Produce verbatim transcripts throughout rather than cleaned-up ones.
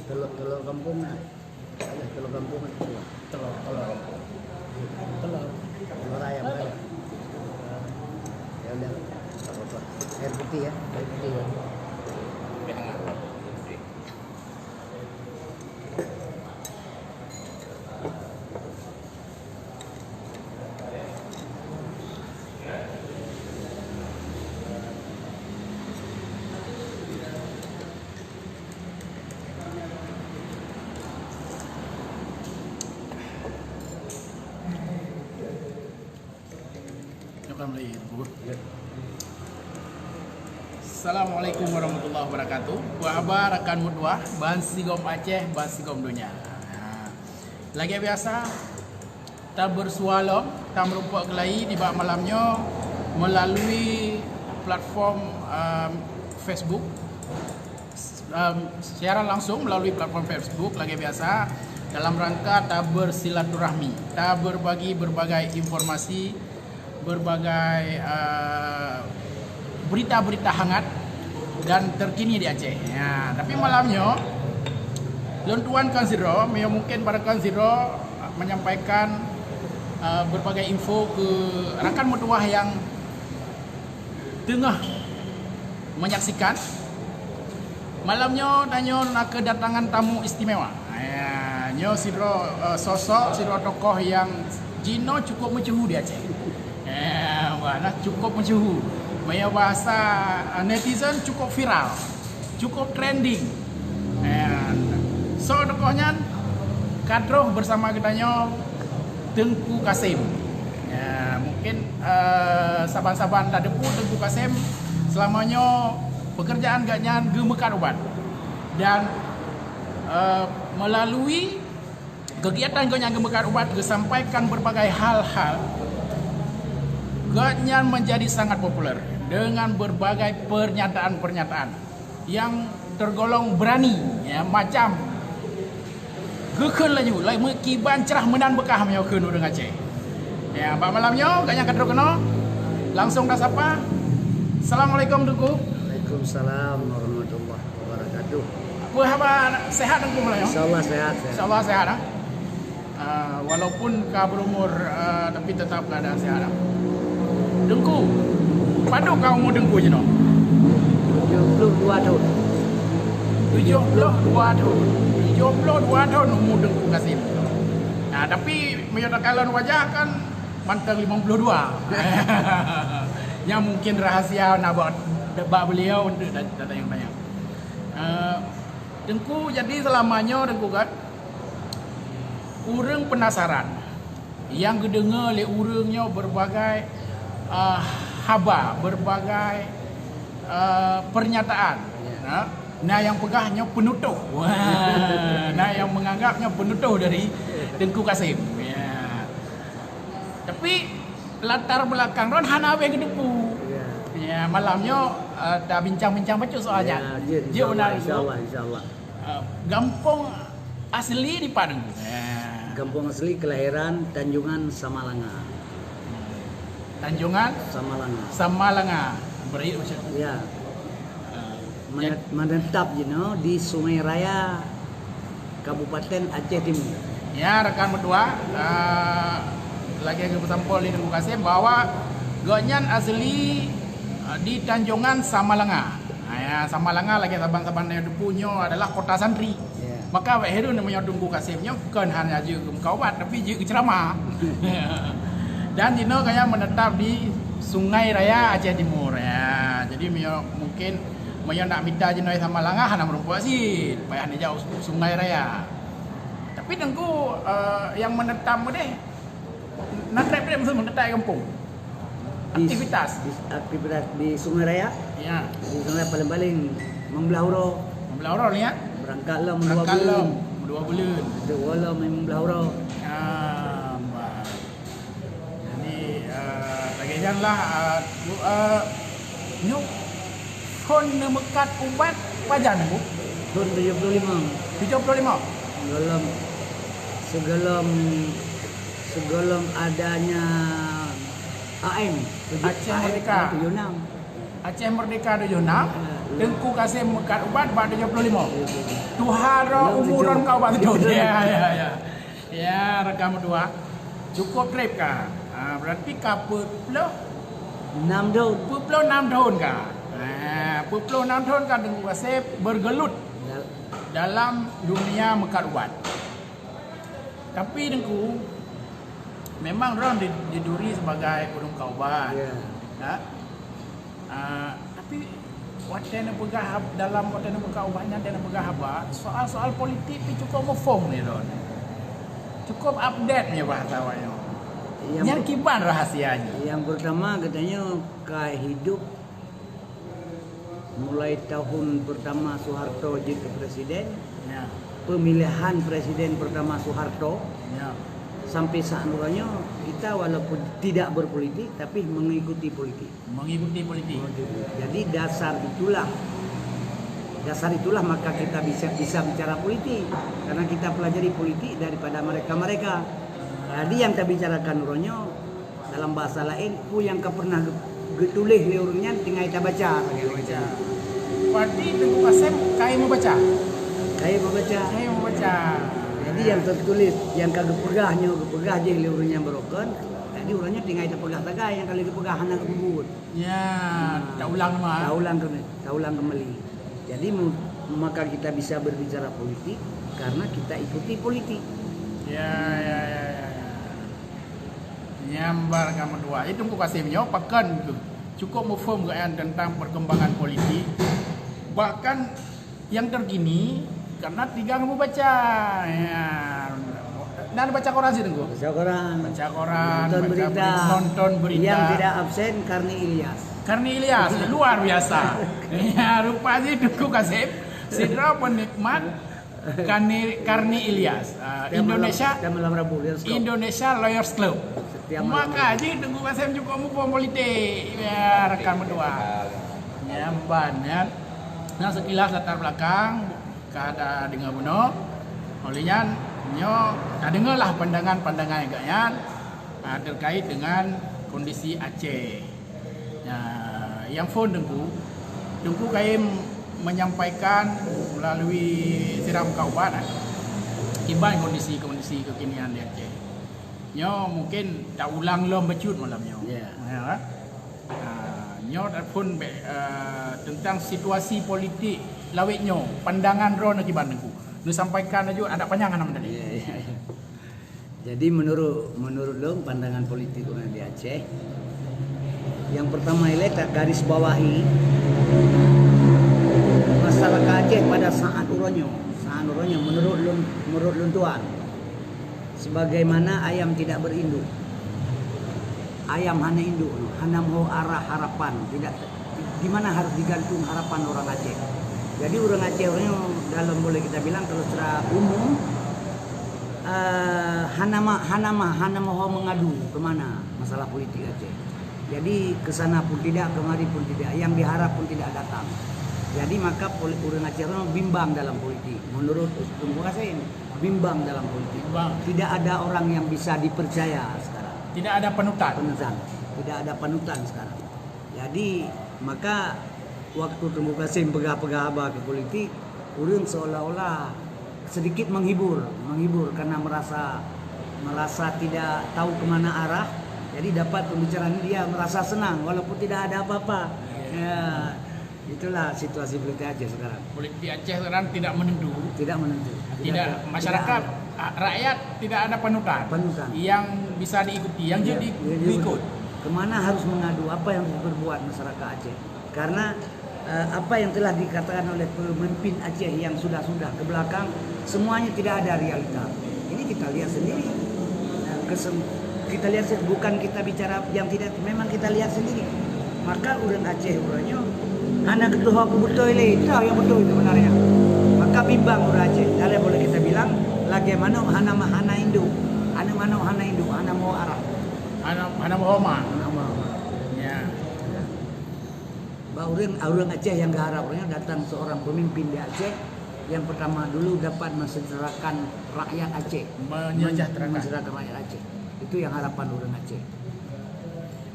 Telur, telur kampung na. Ada telur kampung kan? Telur, telur. Telur. Telur ayam, telur. Ya udah, tak apa-apa. Air putih ya, air putih ya. Assalamualaikum warahmatullahi wabarakatuh. Apa khabar rakan meutuah, bansigom Aceh, bansigom donya. Ha. Lagèe biasa, tabeursualom, tameurumpok keulayi nibak malam nyoe meulalu platform, em, Facebook. Em, siaran langsung meulalu platform Facebook lagèe biasa dalam rangka tabeursilaturahmi, tabeurbagi beurbagai informasi, beurbagai, eh, beurita-beurita hangat dan teurkini di Aceh. Ya, tapi malam nyoe lôn tuan kon sidroe, meunyoe mungken barangkapeue sidroe menyampaikan, eh, beurbagai info keu rakan meutuah nyang teungoh menyaksikan. Malam nyoe tanyoe na keudatangan tamu istimewa. Ya, nyoe sidroe, eh, sosok, sidroe tokoh nyang jinoe cukup meusyeuhu di Aceh. Ya, wah, nah, cukup meusyeuhu. Meunyoe bahasa, eh, netizen, cukup viral. Cukup trending. Ya, soe tokoh nyan? Ka troh bersama geutanyoe Teungku Kasim. Ya, mungkin, eh, saban-saban tateupeu Teungku Kasim, seulama nyoe pekerjaan gobnyan geumeukat ubat. Dan, eh, melalui kegiatan gobnyan geumeukat ubat, geusampaikan berbagai hal-hal, gobnyan menjadi sangat populer dengan berbagai pernyataan-pernyataan yang tergolong berani, ya, macam geukheun laju, lagèe kiban crah meunan beukah meunyoe kheun ureueng Aceh. Ya, bak malam nyoe, gobnyan ka troh keunoe, langsung tasapa. Assalamualaikum, Teungku. Waalaikumsalam warahmatullahi wabarakatuh. Apa haba, sehat, Teungku, malam nyoe? Insyaallah sehat, sehat. Insyaallah sehat, ah. Ah, walaupun ka berumur, ah, tapi tetap keadaan sehat, ah. Teungku, padum ka umur Teungku jinoe? Tujuh puluh dua tahun. Tujuh puluh dua tahun. Tujuh puluh dua tahun umur Teungku Kasim. Nah, tapi meunyoe takalon wajah kan mantong lima puluh dua. Nyan mungkin rahasia na bak, bak beliau untuk dat-, datang nyang tanya. Eh, Teungku, jadi seulama nyoe Teungku kan, ureueng peunasaran nyang geudeungoe lé ureueng nyoe beurbagai, eh, haba, beurbagai, eh, peurnyataan. Ya. Na, na nyang peugah nyoe peunutoh. Wah, na nyang menganggap nyoe peunutoh dari Teungku Kasim. Ya. Tapi latar belakang droen hana habéh geuteupeu. Ya. Ya, malam nyoe, eh, tabincang-bincang bacut soal nyan. Ya, jeuet, jeuet, insyaallah, beuna, Teungku. Insyaallah, insyaallah. Eh, gampông asli dipat, Teungku? Eh. Gampông asli kelahiran Tanjungan Samalanga. Tanjungan? Samalanga. Samalanga. Beri ucap. Ya. Eh, menetap jinoe di Sungai Raya, Kabupaten Aceh Timu. Ya, rakan meutuah, eh, lagèe geupeusampôh lé Teungku Kasim bahwa gobnyan asli, eh, di Tanjungan Samalanga. Ya, Samalanga lagèe saban-saban nyoe teupeu nyoe adalah kota santri. Ya. Maka awak heran meunyoe Teungku Kasem nyoe kon hanya jeuet keu meukat ubat, tapi jeuet keu ceramah. Dan jinoe kaya menetap di Sungai Raya Aceh Timur. Ya, jadi meunyoe mungkin meunyoe nak mita jinoe Samalanga hana meureumpok cit, payah neujak u Sungai Raya. Tapi Teungku, eh, nyang menetap meudeh, na trép-trép meusu menetap di gampông. Di, aktivitas. Di, aktivitas di Sungai Raya. Ya. Di Sungai Raya paling-paling limong blah uroe. Limong blah uroe ni ya? Berangkat lom dua buleuen. Berangkat lom dua buleuen. Itu lom limong blah uroe. Ah, bah. Jadi, eh, lagèe nyan lah, eh, bu-, eh, nyoe phon neumeukat ubat pajan, Bu? Thôn tujuh puluh lima. Tujuh puluh lima? Sebelum, sebelum, sebelum adanya A M, tujuh, Aceh A M Merdeka. Tujuh enam. Aceh Merdeka tujuh enam, ya, ya. Teungku Kasem meukat ubat bak tujuh puluh lima. Ya, ya, ya. Tuha droe umur droe meukat ubat tujuh. Ya, ya, ya. Ya, rakan meutuah. Cukup trép ka. Ha, berarti ka peuet ploh enam thôn. Peuet ploh enam thôn ka. Ha, peuet ploh enam thôn ka Teungku Kasem bergelut dalam dunia meukat ubat. Tapi Teungku, memang droe di-, diduri sebagai ureueng meukat ubat. Ya. Ha? Ah, tapi watèe neupeugah hab-, dalam watèe neumeukat ubat nyan, watèe neupeugah haba, soal-soal politik pih cukup muphom lé droe. Cukup update nyoe bahasa awak nyoe. Nyang kiban rahsia jih? Yang pertama, katanya ka hidup mulai tahun pertama Soeharto jeuet keu presiden, ya, pemilihan presiden pertama Soeharto, ya, sampai saat nyoe kita walaupun tidak berpolitik tapi mengikuti politik. Mengikuti politik. Jadi dasar itulah, dasar itulah maka kita bisa, bisa bicara politik, karena kita pelajari politik daripada mereka-mereka. Jadi yang tabicarakan uroe nyoe dalam bahasa laén, peue nyang ka pernah ge-, geutuléh lé ureueng nyan tinggai tabaca. Tabaca. Berarti Teungku Kasem ka meubaca? Ka meubaca. Ka meubaca. Jadi yang tertulis, yang ka geupeugah nyoe, geupeugah jih lé ureueng nyan baroe kon, jadi ureueng nyan tinggai tapeugah sagai, nyang ka lheueh geupeugah hana geupeubuet. Ya, taulang mah. Taulang keunoe, taulang kembali. Jadi mu-, maka kita bisa berbicara politik karena kita ikuti politik. Ya, ya, ya, ya, ya. Nyan ban ka meutuah. Itu Teungku Kasem nyoe pakon tu. Cukup muphom geuh nyan tentang perkembangan politik. Bahkan yang terkini, karena tiga kamu baca. Ya. Dan baca koran sih, Teungku? Baca koran. Baca koran, nonton berita. Nonton berita. Yang tidak absen Karni Ilyas. Karni Ilyas, luar biasa. Ya, rupa jih Teungku Kasem, sidroe penikmat Karni, Karni Ilyas. Ah, Indonesia, setiap malam Rabu, Lions Club. Indonesia Lawyers Club. Setiap malam Rabu. Maka jih Teungku Kasem cukup muphom politik. Ya, rakan meutuah. Nyan ban, ya. Nah, sekilas latar belakang ka tadeungoe bunoe. Óh lheueh nyan, nyoe tadeungoe lah pandangan-pandangan geuh nyan, ah, terkait dengan kondisi Aceh. Nah, nyang phon Teungku, Teungku ka menyampaikan melalui sidroe meukat ubat, eh, kiban kondisi-kondisi kekinian di Aceh. Nyoe mungkin taulang lom bacut malam nyoe. Ya. Ya, eh? Ah, nyoe phon be-, eh, tentang situasi politik lawét nyoe, pandangan droeneuh kiban Teungku. Neusampaikan laju, adak panyang hana meunan. Ya, ya, ya. Jadi menurut, menurut lôn pandangan politik ureueng di Aceh, yang pertama ilée tak garis bawahi masyarakat Aceh pada saat uroe nyoe, saat uroe nyoe menurut lôn, menurut lôn tuan, sebagaimana ayam tidak berinduk. Ayam hana induk, hana meuho arah harapan, tidak, di mana harus digantung harapan orang Aceh. Jadi ureueng Aceh ureueng dalam boleh kita bilang kalau secara umum, eh, hana ma-, hana ma-, hana meuho mengadu ke mana masalah politik Aceh. Jadi ke sana pun tidak, kemari pun tidak, yang diharap pun tidak datang. Jadi maka poli-, ureueng Aceh ureueng bimbang dalam politik menurut Teungku Kasem. Bimbang dalam politik. Bimbang. Tidak ada orang yang bisa dipercaya sekarang. Tidak ada panutan. Panutan. Tidak ada panutan sekarang. Jadi, maka waktu Teungku Kasem peugah-peugah haba keu politik, ureueng seolah-olah sedikit menghibur, menghibur karena merasa, merasa tidak tahu ke mana arah. Jadi dapat pembicaraan dia merasa senang walaupun tidak ada apa-apa. Ya. Ya. Itulah situasi politik Aceh sekarang. Politik Aceh sekarang tidak menentu. Tidak menentu. Tidak, masyarakat, rakyat tidak ada panutan. Panutan. Yang bisa diikuti, yang Ya, jadi jadi diikut. Kemana harus mengadu? Apa yang harus diperbuat masyarakat Aceh? Karena eh, apa yang telah dikatakan oleh pemimpin Aceh yang sudah-sudah ke belakang, semuanya tidak ada realita. Ini kita lihat sendiri. Eh, kesem- kita lihat se- bukan kita bicara yang tidak, memang kita lihat sendiri. Maka ureuëng Aceh uroe nyoe hana geutuho keu beutôi lé, toh nyang beutôi sebenarnya. Maka bimbang ureuëng Aceh. Jadi boleh kita bilang lagée manok hana hana induk, hana manok hana induk, hana mau arah. Hana hana mau homa. Hana mau arah. Ya. Bak ureuëng ureuëng Aceh yang geuharap ureuëng datang seorang pemimpin di Aceh yang pertama dulu dapat mensejahterakan rakyat Aceh. Menyejahterakan. Mensejahterakan rakyat Aceh. Itu yang harapan ureuëng Aceh.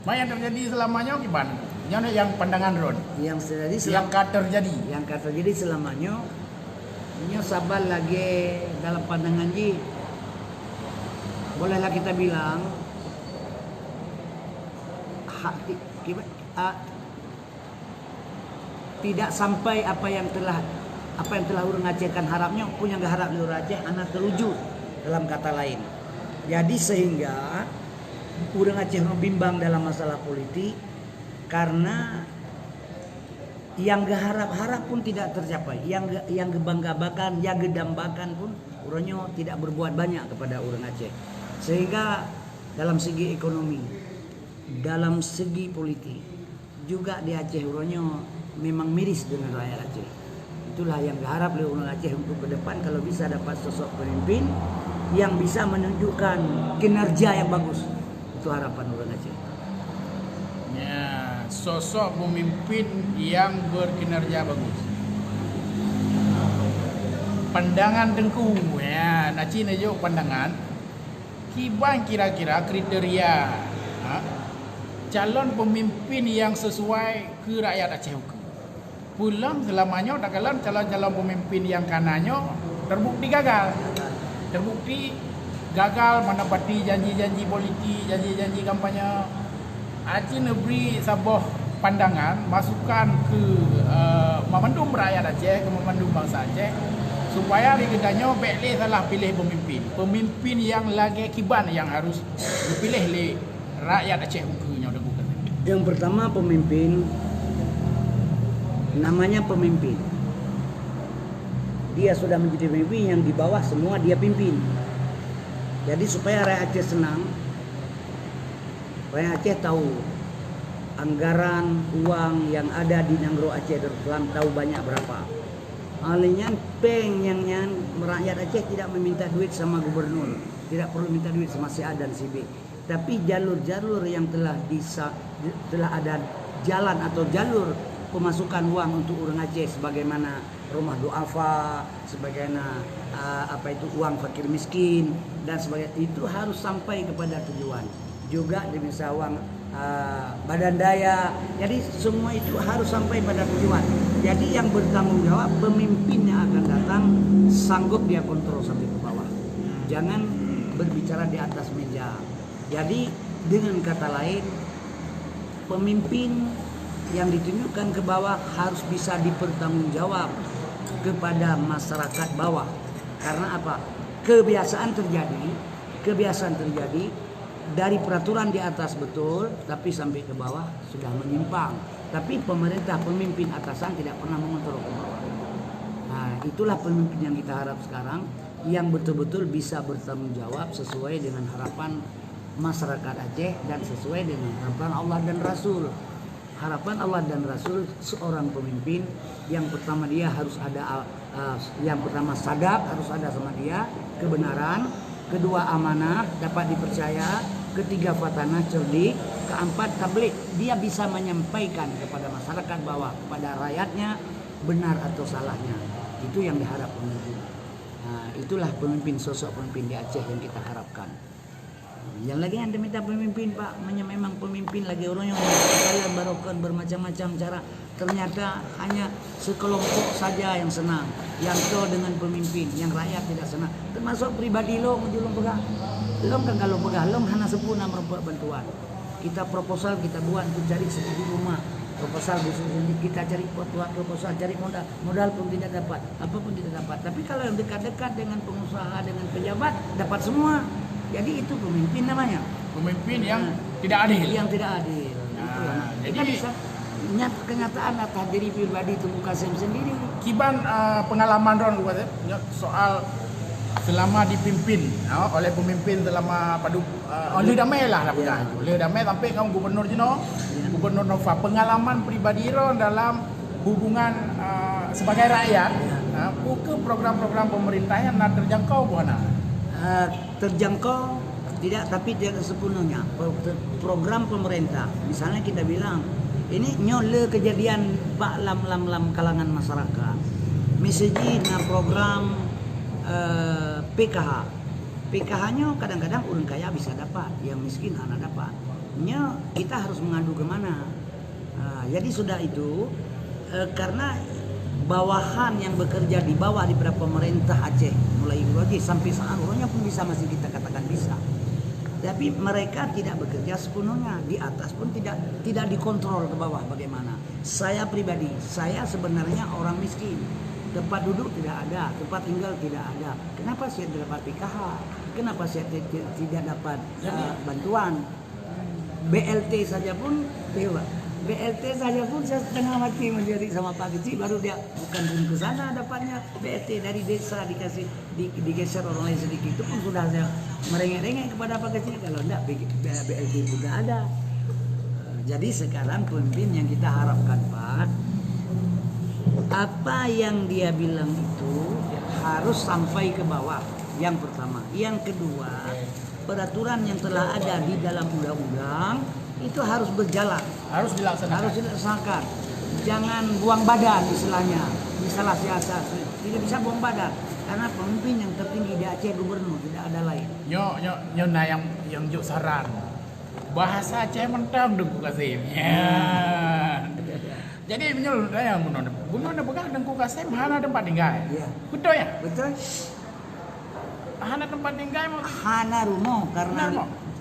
Mak, yang terjadi selama nyoe kiban? Nyoe yang pandangan droen. Yang terjadi Yang ka terjadi. Yang ka terjadi selama nyoe, nyoe saban lagée dalam pandangan jih, bolehlah kita bilang hak ti- kiba- ah, tidak sampai apa yang telah apa yang telah ureuëng Aceh kan harap nyoe pun yang geuharap lé ureuëng Aceh hana terwujud, dalam kata lain. Jadi sehingga ureuëng Aceh nyoe bimbang dalam masalah politik karena yang geuharap-harap pun tidak tercapai, yang ge- yang geubangga-banggakan, yang geudambakan pun uroe nyoe tidak berbuat banyak kepada ureuëng Aceh. Sehingga dalam segi ekonomi, dalam segi politik, juga di Aceh uroe nyoe memang miris dengan rakyat Aceh. Itulah yang geuharap lé ureuëng Aceh untuk ke depan kalau bisa dapat sosok pemimpin yang bisa menunjukkan kinerja yang bagus. Itu harapan ureuëng Aceh. Ya, sosok pemimpin yang berkinerja bagus. Pandangan Teungku, ya, na cit neujok pandangan. Kiban kira-kira kriteria, ha, calon pemimpin yang sesuai keu rakyat Aceh ukeue? Peulom selama nyoe takalon calon-calon pemimpin yang kana nyoe terbukti gagal. Terbukti gagal menepati janji-janji politik, janji-janji kampanye. Aci neubri saboh pandangan, masukan keu, eh, mamandum rakyat Aceh, keu mamandum bansa Aceh, supaya di geutanyoe bék lé salah piléh pemimpin. Pemimpin yang lagée kiban yang harus geupiléh lé rakyat Aceh ukeue nyoe, Teungku Kasem. Yang pertama, pemimpin, namanya pemimpin. Dia sudah menjadi pemimpin, yang di bawah semua dia pimpin. Jadi supaya rakyat Aceh senang, rakyat Aceh tahu anggaran uang yang ada di Nanggroe Aceh Darussalam tahu banyak berapa. Oleh nyan, péng nyang nyan, rakyat Aceh tidak meminta duit sama gubernur, tidak perlu minta duit sama si A dan si B. Tapi jalur-jalur yang telah disa- telah ada jalan atau jalur pemasukan uang untuk ureuëng Aceh, sebagaimana rumah duafa, sebagaimana, ah, apa itu, uang fakir miskin dan sebagainya, itu harus sampai kepada tujuan. Juga di misal uang, ah, badan daya. Jadi semua itu harus sampai pada tujuan. Jadi yang bertanggung jawab pemimpin yang akan datang, sanggup dia kontrol sampai ke bawah. Jangan berbicara di atas meja. Jadi dengan kata lain, pemimpin yang ditunjukkan ke bawah harus bisa dipertanggungjawab kepada masyarakat bawah. Karena apa? Kebiasaan terjadi, kebiasaan terjadi dari peraturan di atas betul, tapi sampai ke bawah sudah menyimpang. Tapi pemerintah, pemimpin atasan tidak pernah mengontrol ke bawah. Nah, itulah pemimpin yang kita harap sekarang, yang betul-betul bisa bertanggung jawab sesuai dengan harapan masyarakat Aceh dan sesuai dengan harapan Allah dan Rasul. Harapan Allah dan Rasul, seorang pemimpin yang pertama dia harus ada, ah, yang pertama sadaq harus ada sama dia, kebenaran, kedua amanah, dapat dipercaya, ketiga fatanah, cerdik, keempat tabligh, dia bisa menyampaikan kepada masyarakat bawah, kepada rakyatnya benar atau salahnya. Itu yang diharap pemimpin. Nah, itulah pemimpin, sosok pemimpin di Aceh yang kita harapkan. Yang lagi yang diminta pemimpin, Pak, memang pemimpin lagi orang yang kalian barokan bermacam-macam cara. Ternyata hanya sekelompok saja yang senang, yang to dengan pemimpin, yang rakyat tidak senang. Termasuk pribadi lom, lom peugah. Lom kan kalau peugah, lom hana sempurna merumpok bantuan. Kita proposal kita buat untuk cari sedikit rumah. Proposal bisnis ini kita cari buat proposal, cari modal, modal pun tidak dapat, apa pun tidak dapat. Tapi kalau yang dekat-dekat dengan pengusaha, dengan pejabat, dapat semua. Jadi itu pemimpin namanya. Pemimpin yang nah, tidak adil. Yang tidak adil. Nah, itulah. Kita jadi, bisa nyata kenyataan atas diri pribadi Teungku Kasim sendiri. Kiban uh, pengalaman droen Teungku Kasim soal selama dipimpin uh, oleh pemimpin selama padu uh, oleh damai lah lah ya. Oleh damai sampai ngon gubernur jinoe, ya. Gubernur Nova, pengalaman pribadi droen dalam hubungan uh, sebagai rakyat, ya. Uh, ke program-program pemerintah yang nak terjangkau bukan? Uh, terjangkau tidak, tapi tidak sepenuhnya program pemerintah. Misalnya kita bilang ini nyoe le kejadian bak lam lam lam kalangan masyarakat. Misalnya na program uh, P K H. P K H nyoe kadang-kadang orang kaya bisa dapat, yang miskin hana dapat. Nyoe kita harus mengadu ke mana? Nah, jadi sudah itu eh, karena bawahan yang bekerja di bawah daripada pemerintah Aceh mulai Guru Aceh sampai saat uronya pun bisa masih kita katakan bisa. Tapi mereka tidak bekerja sepenuhnya, di atas pun tidak tidak dikontrol ke bawah bagaimana. Saya pribadi, saya sebenarnya orang miskin. Tempat duduk tidak ada, tempat tinggal tidak ada. Kenapa saya tidak dapat P K H? Kenapa saya tidak dapat uh, bantuan? B L T saja pun, ya, Pak. B L T saja pun saya setengah mati mencari sama Pak Kecil, baru dia bukan pun ke sana dapatnya B L T dari desa dikasih di, digeser orang lain sedikit itu pun sudah saya merengek-rengek kepada Pak Kecil kalau tidak B L T pun tidak ada. Jadi sekarang pemimpin yang kita harapkan Pak, apa yang dia bilang itu harus sampai ke bawah. Yang pertama, yang kedua, peraturan yang telah ada di dalam undang-undang itu harus berjalan. Harus dilaksanakan. Harus dilaksanakan. Jangan buang badan istilahnya. Disalah siasat. Tidak bisa buang badan. Karena pemimpin yang tertinggi di Aceh gubernur, tidak ada lain. Nyo nyo nyo na yang yang juk saran. Bahasa Aceh mentang Teungku Kasim. Ya. Jadi menyulut dayang bunoe. Bunoe peugah Teungku Kasim hana tempat tinggal. Ya. Betul ya? Betul. Hana tempat tinggai mau. Hana rumoh karena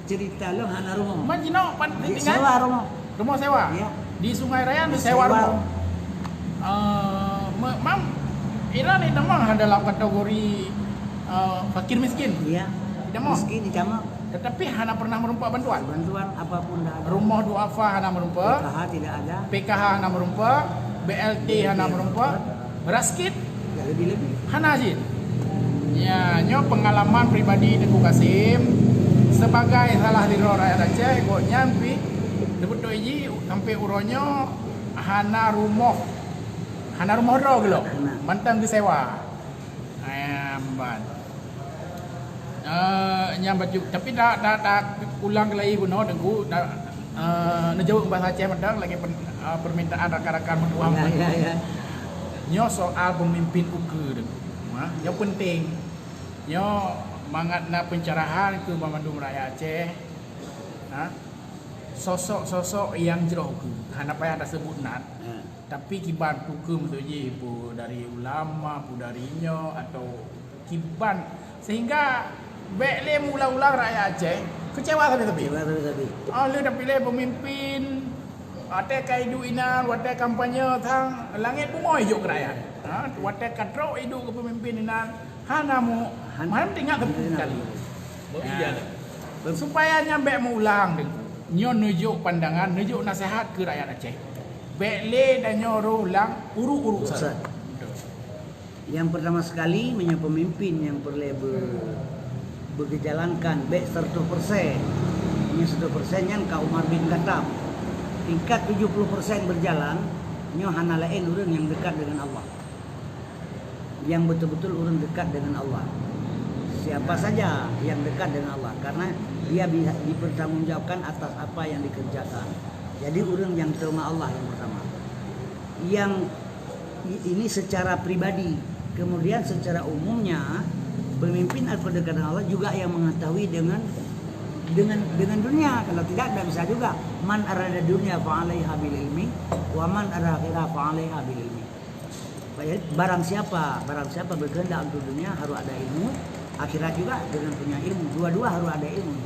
cerita lo hana rumoh. Man jinoe pan tinggai. Sewa rumoh. Rumoh sewa. Ya. Di Sungai Raya sewa rumoh. Uh, mam, ina ni memang dalam kategori uh, fakir miskin. Ya. Tidak mau. Miskin tidak mau. Tetapi hana pernah merumpak bantuan. Bantuan apapun dah ada. Rumoh duafa hana merumpak. P K H tidak ada. P K H hana merumpak. B L T hana merumpak. Beras kit? Ya, lebih-lebih. Hana cit. Ya, nyoe pengalaman pribadi Teungku Kasim sebagai salah sidroe rakyat Aceh, gobnyan pih teubeutôi jih sampai uroe nyoe hana rumoh. Hana rumoh droe geulok. Mantong geusewa. Amban. Uh, nyang bacut tapi dak dak dak ulang lagi bunoe Teungku dak uh, neujaweueb bahasa Aceh mantong lagi pen, uh, permintaan rakan-rakan meutuah. Ya, ya, ya. Nyoe soal pemimpin ukeue Teungku. Ha, nyoe penting. Nyoe mangat na pencerahan keu banmandum rakyat Aceh. Ha? Sosok-sosok yang jroh ukeue. Hana payah taseubut nan. Tapi kiban ukeue meuseujih pu dari ulama, pu dari nyoe atau kiban sehingga bèk lé meuulang-ulang rakyat Aceh keucewa sabe-sabe. Keucewa sabe-sabe. Ah, lé tapiléh pemimpin watèe ka iduek inan, watèe kampanye sang langèt bumoe ijok keu rakyat. Ha, watèe ka trok iduek keu pemimpin inan hana mu hana teuingat sabe sekali. Supaya nyan bèk meuulang Teungku. Nyoe neujok pandangan, neujok naseuhat keu rakyat Aceh. Bèk lé tanyoe rôh lam uruk-uruk sa. Yang pertama sekali meunyoe pemimpin nyang peureulèe be, beugejalankan bèk seratus persen. Meunyoe seratus persen nyan ka Umar bin Khattab. Tingkat tujuh puluh persen berjalan, nyoe hana laén ureueng nyang dekat dengan Allah. Yang betul-betul ureueng dekat dengan Allah. Siapa saja yang dekat dengan Allah karena dia bisa dipertanggungjawabkan atas apa yang dikerjakan. Jadi ureueng yang teuma Allah yang pertama. Yang ini secara pribadi. Kemudian secara umumnya pemimpin atau dekat dengan Allah juga yang mengetahui dengan dengan dengan dunia. Kalau tidak tidak bisa juga. Man arada dunia fa alaiha bil ilmi wa man arada akhirah fa alaiha bil ilmi. Barang siapa, barang siapa berkehendak untuk dunia harus ada ilmu, akhirat juga dengan punya ilmu. Dua-dua harus ada ilmu.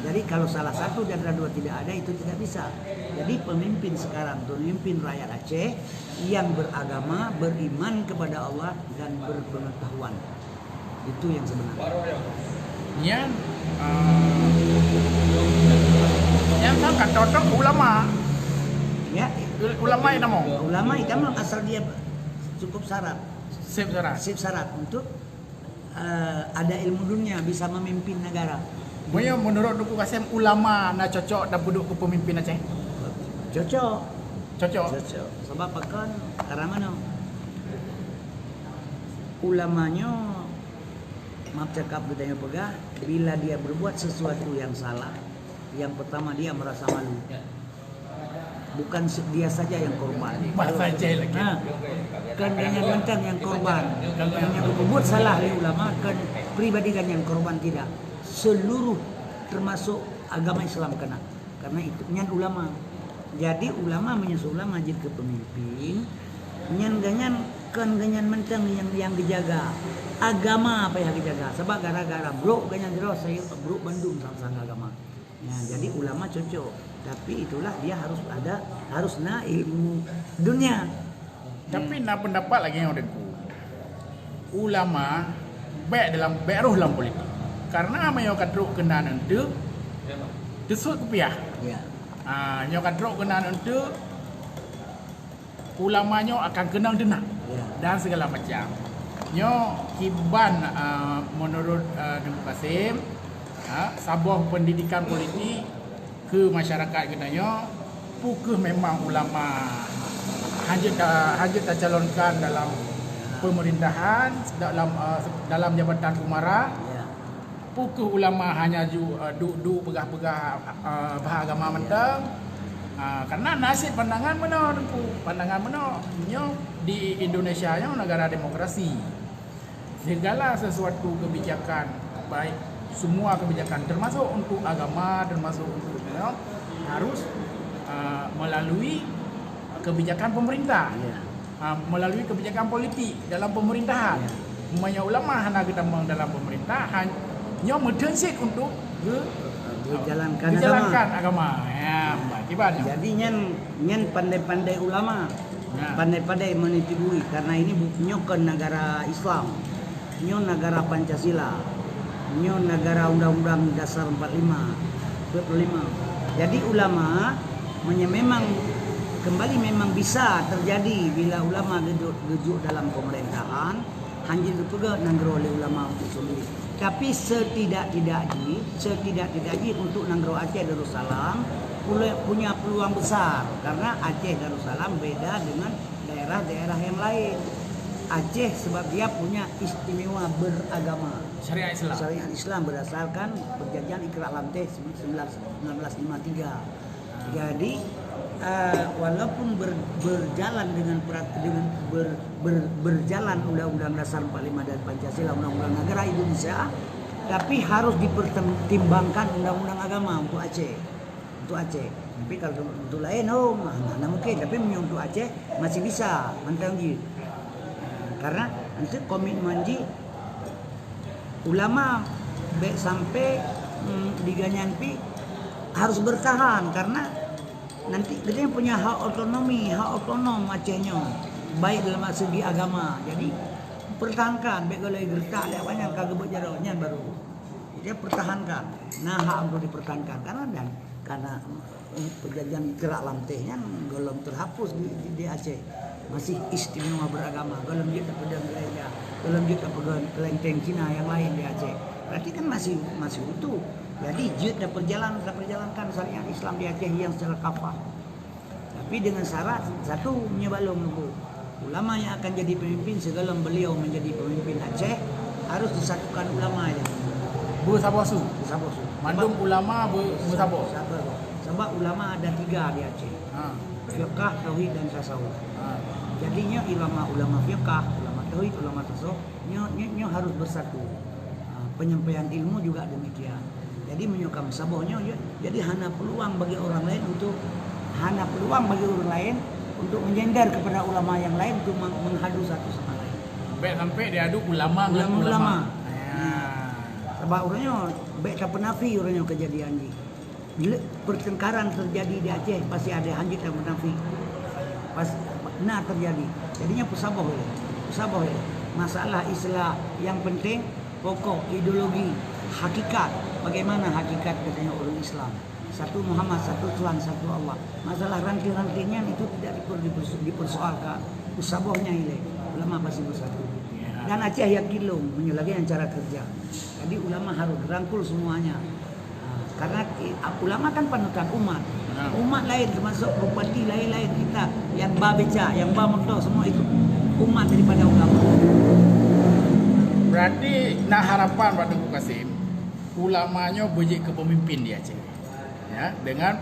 Jadi kalau salah satu di antara dua tidak ada, itu tidak bisa. Jadi pemimpin sekarang, pemimpin rakyat Aceh yang beragama, beriman kepada Allah dan berpengetahuan. Itu yang sebenarnya. Nyan, uh, nyan kan kata ulama. Ya, Ulama yang nama. Ulama itu memang asal dia cukup syarat, Sip syarat. sip syarat untuk uh, ada ilmu dunia, bisa memimpin negara. Meunyoe menurut Teungku Kasem, ulama na cocok dan peuduek keu pemimpin Aceh? Cocok. Cocok. Cocok. Sebab pakon karena mana? Ulamanya, maaf cakap, kita yang pegang, bila dia berbuat sesuatu yang salah, yang pertama dia merasa malu. Bukan se- dia saja yang korban. Bahasa Aceh lagi. Ha, kan gobnyan mantong yang korban. Yang berbuat salah lé ulama, kan pribadi gobnyan korban, tidak. Seluruh, termasuk agama Islam kena. Karena itu nyan ulama. Jadi ulama meunyoe ulama jeuet keu pemimpin, nyan gobnyan, kan gobnyan mantong yang yang dijaga. Agama payah dijaga. Sebab gara-gara brok gobnyan jroh, saya brok bandum sang-sang agama. Ya, jadi ulama cocok, tapi itulah dia harus ada, harus na ilmu dunia. Tapi na pendapat lagi nyang Teungku. Ulama bèk dalam, bèk roh dalam politik. Karena meunyoe ka trok keunan enteuk, teusut kupiah. Ya. Ah, nyoe ka trok keunan enteuk, ulama nyoe akan keunong deunak Ya. dan segala macam. Nyoe kiban, ah, menurut, ah, Teungku Kasem, ah, saboh pendidikan politik keu masyarakat geutanyoe, peu kheueh memang ulama hanjeuet ta-, hanjeuet tacalonkan dalam pemerintahan, dalam, ah, dalam jabatan umara. Ya. Peu kheueh ulama hanya ju, uh, duek-duek peugah-peugah, uh, bhah agama mantong. Uh, karena na cit pandangan meunoe Teungku, pandangan meunoe. Nyoe di Indonesia nyoe negara demokrasi. Segala sesuatu kebijakan, baik semua kebijakan, termasuk untuk agama, termasuk untuk, you know, harus, uh, melalui kebijakan pemerintah. Ya. Ha, melalui kebijakan politik dalam pemerintahan. Meunyoe ulama hana geutamong dalam pemerintahan, nyoe meuteun cit untuk ge, Dijalankan dijalankan agama. Ya, kiban nyoe. Jadi nyan, nyan pandai-pandai ulama. Ya. Pandai-pandai menitiburi, karena ini bu- nyoe kon negara Islam. Nyoe negara Pancasila. Nyoe negara Undang-Undang Dasar empat lima, empat puluh lima. Jadi ulama, meunyoe memang kembali, memang bisa terjadi bila ulama geujok, geujok dalam pemerintahan, hanjeuet geupeugah nanggroe lé ulama untuk sendiri. Tapi setidak-tidak jih, setidak-tidak jih untuk nanggroe Aceh Darussalam pula punya peluang besar, karena Aceh Darussalam beda dengan daerah-daerah yang lain. Aceh sebab dia punya istimewa beragama. Syariat Islam. Syariat Islam berdasarkan perjanjian Ikrah Lamteh sembilan belas lima tiga. Jadi, uh, walaupun ber, berjalan dengan perat, dengan ber, ber, berjalan Undang-Undang Dasar empat lima dan Pancasila, Undang-Undang Negara Indonesia, tapi harus dipertimbangkan undang-undang agama untuk Aceh. Untuk Aceh. Tapi kalau untuk lain, oh, mana mungkin. Tapi meunyoe untuk Aceh masih bisa, mantong jih. Karena nanti komitmen jih ulama bèk sampai, mm, diganyan pi harus bertahan, karena nanti geutanyoe punya hak otonomi, hak otonom Aceh nyoe, baik dalam segi agama. Jadi pertahankan, bèk golai geuretak lé awaknyan ka geubeuet jaroe nyan baru. Dia pertahankan. Nah, hak untuk dipertahankan karena dan karena, eh, perjanjian Ikrah Lamteh nyan golom terhapus di, di, di Aceh. Masih istimewa beragama, golom jeuet tapeudong gereja, golom jeuet tapeudong kelenteng Cina yang lain di Aceh. Berarti kan masih, masih utuh. Jadi jeuet taperjalan, taperjalankan syariat Islam di Aceh yang secara kafah. Tapi dengan syarat satu, nyoe balom nunggu. Ulama yang akan jadi pemimpin, sebelum beliau menjadi pemimpin Aceh, harus disatukan ulama itu. Beusaboh su. Saboh su. Mandum ulama beu- beusaboh. Saboh. Sebab ulama ada tiga di Aceh. Ha. Fiqah, tauhid dan tasawuf. Ha. Jadinya ulama-ulama fiqah, ulama tauhid, ulama tasawuf, nyoe, nyoe, nyoe harus bersatu. Ha, penyampaian ilmu juga demikian. Jadi meunyoe ka meusaboh nyoe, ya, jadi hana peluang bagi orang lain untuk, hana peluang bagi orang lain untuk menyender kepada ulama yang lain untuk meng- menghadu satu sama lain. Bèk sampai diadu ulama dengan Ulama-ulama. Ulama. Ya. Bak uroe nyoe, bèk tapeunafi uroe nyoe keujadian jih. Le-, pertengkaran terjadi di Aceh, pasti ada hanjeuet nyang meunafi. Pas, na terjadi. Jadinya peusaboh ilèe. Peusaboh ilèe. Masalah Islam yang penting pokok, ideologi, hakikat. Bagaimana hakikat katanya orang Islam? Satu Muhammad, satu Tuhan, satu Allah. Masalah ranting-ranting nyan itu tidak diper-, diperso-, dipersoalkan. Peusaboh nyan ilèe. Ulama pasti bersatu. Dan Aceh yakin lom meunyoe lagèe nyan cara kerja. Jadi ulama harus rangkul semuanya. Ha, karena, eh, ulama kan panutan umat. Nah. Umat lain termasuk bupati lain-lain kita yang ba beca, yang ba motor semua itu umat daripada ulama. Berarti na harapan bak Teungku Kasim, ulama nyoe beujeuet keu pemimpin di Aceh. Ya, dengan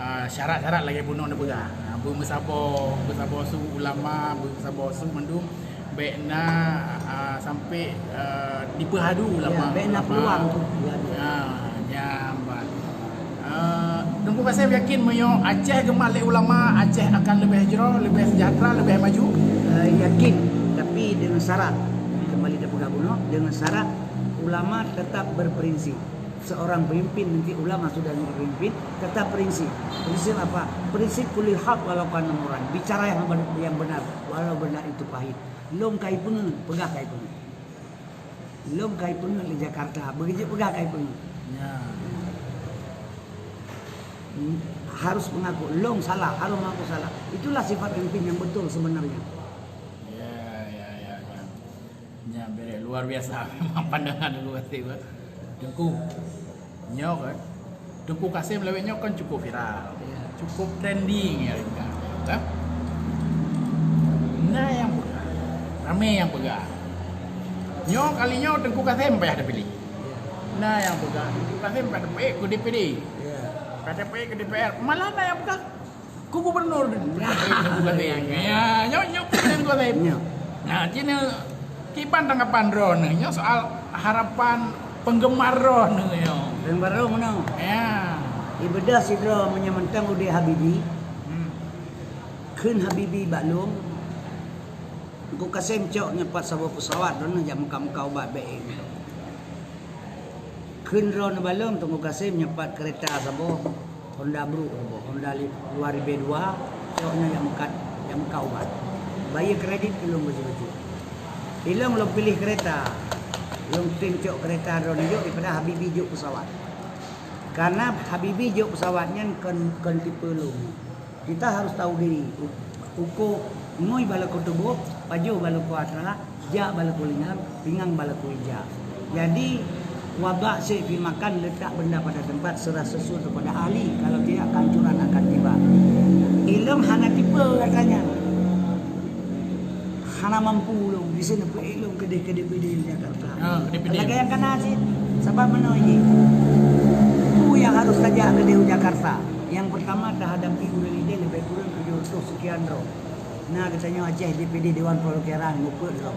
ah, syarat-syarat lagèe bunoe neupeugah. Ah, beumeusaboh, beumeusaboh su ulama, beumeusaboh su mandum bèk na, ah, sampai, ah, dipeuhadu ulama. Ya, bèk na peluang tu. Ya, nyan ban. Ah, Teungku Kasim yakin meunyoe Aceh geumat lé ulama, Aceh akan leubeh jroh, leubeh sejahtera, leubeh maju? Eh, yakin, tapi dengan syarat. Kembali tapeugah bunoe, dengan syarat ulama tetap berprinsip. Seorang pemimpin, nanti ulama sudah menjadi pemimpin, tetap prinsip. Prinsip apa? Prinsip kulil haq walau kana murran. Bicara yang ben-, yang benar, walau benar itu pahit. Lôn kai peungeut, peugah kai peungeut. Lôn kai peungeut di Jakarta, begitu peugah kai peungeut. Ya. Harus mengaku, lôn salah, harus mengaku salah. Itulah sifat pemimpin yang betul sebenarnya. Ya, ya, ya, ya. Nyan bèrèh luar biasa memang pandangan Teungku Kasim, eh. Teungku, nyoe kan, Teungku Kasim lawét nyoe kan cukup viral, ya, cukup trending ya, kan? Na nyang peugah, ramé nyang peugah. Nyoe kali nyoe Teungku Kasim payah tapiléh. Ya. Na nyang peugah Teungku Kasim payah tapiléh keu D P D. Ya. Payah tapiléh keu D P R. Malah na nyang peugah Keu gubernur. Ya, ya, ya. Ya, nyoe, nyoe pilihan gosip. Nyoe. Nah, cina kiban tanggapan droeneuh nyoe soal harapan penggemar droeneuh nyoe. Penggemar droeneuh meunoe. Ya. Ibadah sidroe meunyoe mantong udeb Habibie. Hmm. Kheun Habibie bak lôn. Teungku Kasim cok nyoe pat saboh pesawat droeneuh jak meuka-meuka ubat bèk. Kheun droeneuh bak lôn, Teungku Kasim nyoe pat keureta saboh, Honda brôk saboh, Honda li-, dua ribu dua, cok nyoe jak meukat, jak meukat ubat. Bayeue kredit keu lôn bacut-bacut. Ilôn lôn piléh keureta, lôn tem cok keureta droeneuh jok daripada Habibie jok pesawat. Karena Habibie jok pesawat nyan kon, kon tipe lôn. Kita harus tahu diri. U-, uko ngui bak lakoe tuboh, pajoh bak lakoe atra, jak bak lakoe lingang, pingang bak lakoe ija. Jadi, wabak sép pih makan, letak benda pada tempat, serah sesuai kepada ahli, kalau tidak kehancuran akan tiba. Ilôn hana tipe katanya. Hana mampu lôn, di sini peuék lôn keudeh-keudeh di Jakarta. Ha, keudeh-keudeh. Lagèe nyang kana cit, sabab meunoe jih. Peue nyang harôh tajak keudeh u Jakarta? Nyang peurtama tahadapi ureueng idéh leubeh kureueng tujoh reutôh seukian droe. Na geutanyoe Aceh D P D Dewan Perwakilan Rakyat meupeuet droe.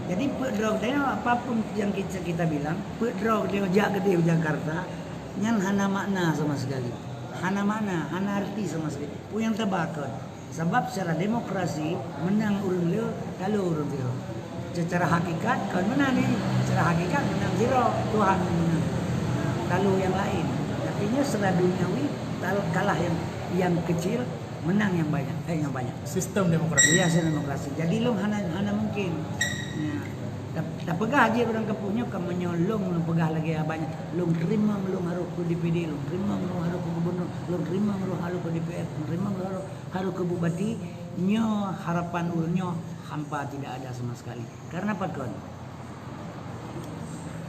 Jadi peuet droe geutanyoe, apapun yang kita, kita bilang, peuet droe geutanyoe jak keudeh u Jakarta, nyan hana makna sama sekali. Hana makna, hana arti sama sekali. Peue nyang teuba kon? Sabab secara demokrasi, meunang ureueng le, talo ureueng sidroe. Secara hakikat, kon meunan nyan. Secara hakikat, meunang sidroe, Tuhan nyang meunang. Talo nyang laén. Tapi nyoe secara duniawi, tal-, kalah nyang, nyang kecil, meunang nyang banyak, eh, nyang banyak. Sistem demokrasi. Ya, sistem demokrasi. Jadi, lôn hana, hana mungkin. Ya. Tap-, tapeugah jih ureueng kampung nyoe, ka meunyoe lôn, lôn peugah lagèe abang nyan, lôn teurimong lôn harôh keu D P D, lôn teurimong lôn harôh keu gubernur, lôn teurimong lôn harôh keu D P R, lôn teurimong lôn harôh harôh keu bupati, nyoe harapan ulôn nyoe hampa tidak ada sama sekali. Karena apa kon?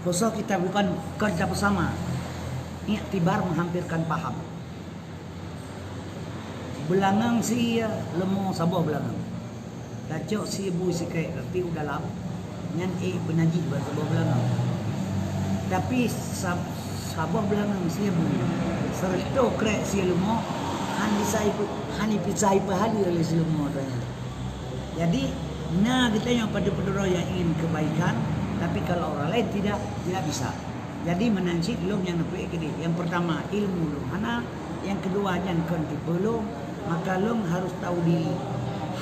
Khusus kita bukan kerja bersama. Iktibar menghampirkan paham. Beulangöng sie, leumo saboh beulangöng. Tacok sie bui sikrék, tapi u dalam nyan ék beunajih ban saboh beulangöng. Tapi sab-, saboh beulangöng sie bui, sireutôh krék sie leumo, han bisa ipe-, han bisa ipeuhaleue lé si leumo tanyan. Jadi, na geutanyoe padub-padub droe nyang ingin kebaikan, tapi kalau orang lain tidak, tidak bisa. Jadi, meunan cit lôn nyang neupeuék keudeh. Yang pertama, ilmu lôn hana. Yang kedua, nyan kon tipe lôn. Maka lôn harus tahu diri.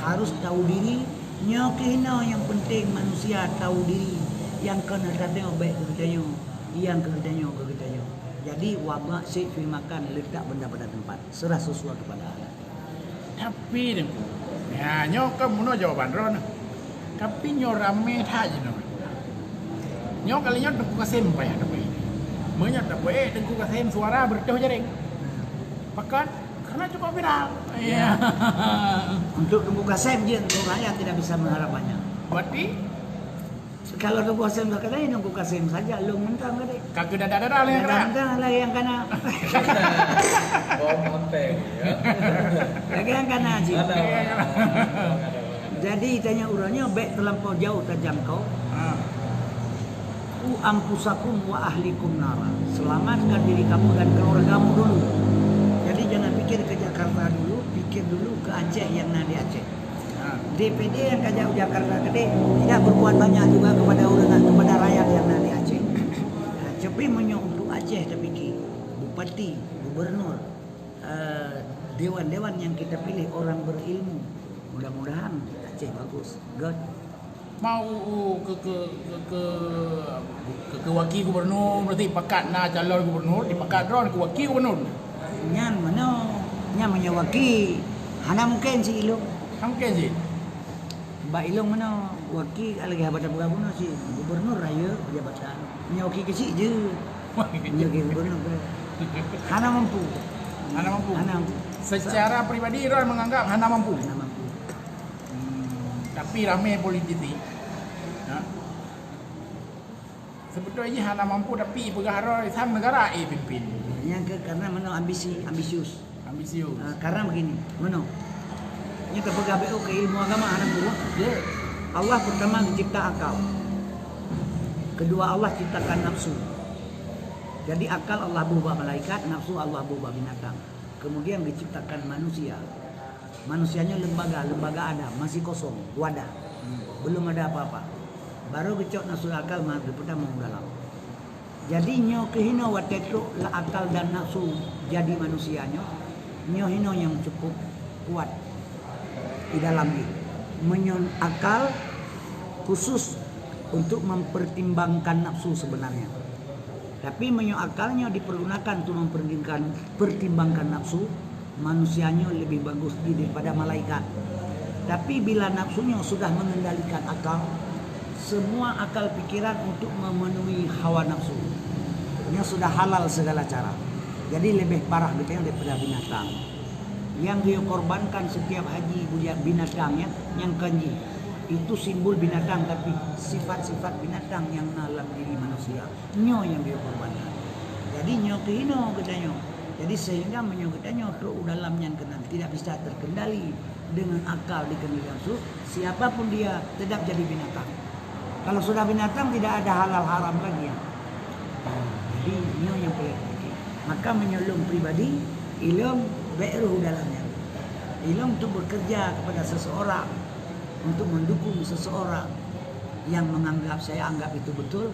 Harus tahu diri. Nyoe keuh inoe nyang penting manusia tahu diri. Nyang kon ata tanyoe bèk geutanyoe Yang keu geutanyoe, keu geutanyoe. Jadi, wabak syai' fi makan, letak benda pada tempat. Serah sesuatu pada Allah. Tapi, Teungku, ya, nyoe kan meunoe jawaban droeneuh. Tapi nyoe ramé that jinoe. Nyoe kali nyoe Teungku Kasem payah tapeuék. Meunyoe tapeuék Teungku Kasem suara beureutoh jaréng. Pakon? Karena cukup viral. Ya. Untuk Teungku Kasem je, untuk rakyat tidak bisa mengharap banyak. Berarti? Kalau Teungku Kasem tak kenal, Teungku Kasem saja, lôn mantong tadi. Ka keu dada-dada lé, Dada mantong lagi yang kana. Bom ampeng, ya. Lagi yang kana, Ji. Ada. Jadi, tanya urangnya, baik terlampau jauh terjangkau. Ha. "Ku anfusakum wa ahlikum nara." Selamatkan diri kamu dan keluargamu dulu. Jadi, jangan pikir ke Jakarta dulu, pikir dulu ke Aceh yang na di Aceh. Ha. D P D yang kajak u Jakarta tadi tidak berbuat banyak juga kepada orang, kepada rakyat yang na di Aceh. Ha, tapi meunyoe untuk Aceh tapikir, bupati, gubernur, eh, dewan-dewan yang kita pilih orang berilmu, mudah-mudahan Aceh bagus. Good. Mau u-, u-, ke, ke, ke, ke, ke, ke waki gubernur, berarti pakat na calon gubernur, dipakat droen ke waki gubernur. Nyan meunoe, nyan meunyoe waki, hana mungken si ilong. Hana mungken si. Bak ilong meunoe, waki lagèe haba tapeugah bunoe si gubernur rayeuk jabatan. Meunyoe waki keuchik jeuet. Meunyoe waki gubernur ke. Hana mampu. Hana mampu. Hana mampu. Secara pribadi droen menganggap hana mampu. Hana mampu. Hmm, tapi ramé politisi, ha? Sebeutôi jih hana mampu, tapi peugah droe sang negara, eh, pimpin. Nyang keu karena meunoe ambisi, ambisius. Ambisius. Ah, karena begini, meunoe. Nyoe tapeugah beu keu ilmu agama hana mampu, ya. Allah pertama mencipta akal. Kedua, Allah ciptakan nafsu. Jadi akal Allah boh bak malaikat, nafsu Allah boh bak binatang. Kemudian diciptakan manusia. Manusia nyoe lembaga, lembaga ada, masih kosong, wadah. Belum ada apa-apa. Baru geucok nafsu akal ma-, pertama u dalam. Jadi nyoe keuh hinoe watèe trok lam akal dan nafsu jadi manusia nyoe, nyoe hinoe nyang cukup kuat di dalam jih. Meunyoe akal khusus untuk mempertimbangkan nafsu sebenarnya. Tapi meunyoe akal nyoe dipergunakan untuk mempertimbangkan, pertimbangkan nafsu, manusia nyoe lebih bagus di daripada malaikat. Tapi bila nafsu nyoe sudah mengendalikan akal, semua akal pikiran untuk memenuhi hawa nafsu. Nyoe sudah halal segala cara. Jadi lebih parah geutanyoe daripada binatang. Nyang geukorbankan setiap haji buya-, binatang nyan, nyang kon jih. Itu simbol binatang, tapi sifat-sifat binatang nyang na lam diri manusia. Nyoe nyang geukorbankan. Jadi nyoe keuh hinoe geutanyoe. Jadi sehingga meunyoe geutanyoe trok u dalam nyan keunan tidak bisa terkendali dengan akal dikendali langsung, siapa pun dia tetap jadi binatang. Kalau sudah binatang tidak ada halal haram lagi ya. Jadi nyoe nyang payah. Maka meunyoe lôn pribadi, ilôn bèk rôh u dalam nyan. Ilôn untuk bekerja kepada seseorang, untuk mendukung seseorang yang menganggap saya anggap itu betul,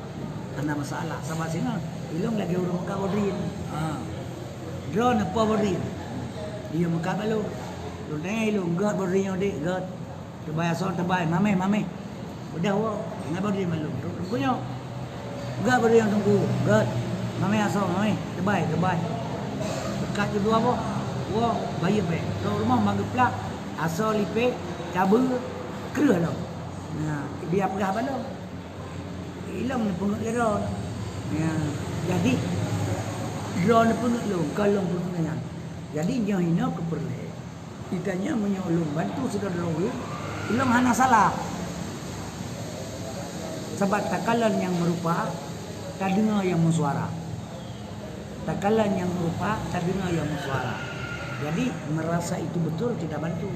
hana masalah. Sabab singoh ilôn lagèe ureueng meukat bodrin. Ha. Droeneuh po bodrin. Dia meukat bak lôn. Lôn tanyong ilôn, "Göt bodrin nyoe, Dek, göt?" Teubai asoe, teubai, mamèh, mamèh. Beudah woe, ingat bak diri maklum. Teungku nyoe. Göt bak diri teungku, göt. Mamèh asoe, mamèh, teubai, teubai. Teukat jeuet dua boh. Woe, bayeue bèk. Trok rumoh mageuplak, asoe lipèh, cabeue, kreueh lom. Nah, dia peugah bak lôn. Ilôn neupeungeut lé droe. Ya, jadi droe neupeungeut lôn, kon lôn peungeut nyan. Jadi nyoe hinoe keupeureulee. Itanya meunyoe ulôn bantu sidroe-droe ureueng, ilôn hana salah. Sabab takalon nyang meurupa, tadeungoe nyang meusuara. Takalon nyang meurupa, tadeungoe nyang meusuara. Jadi, merasa itu betul, kita bantu.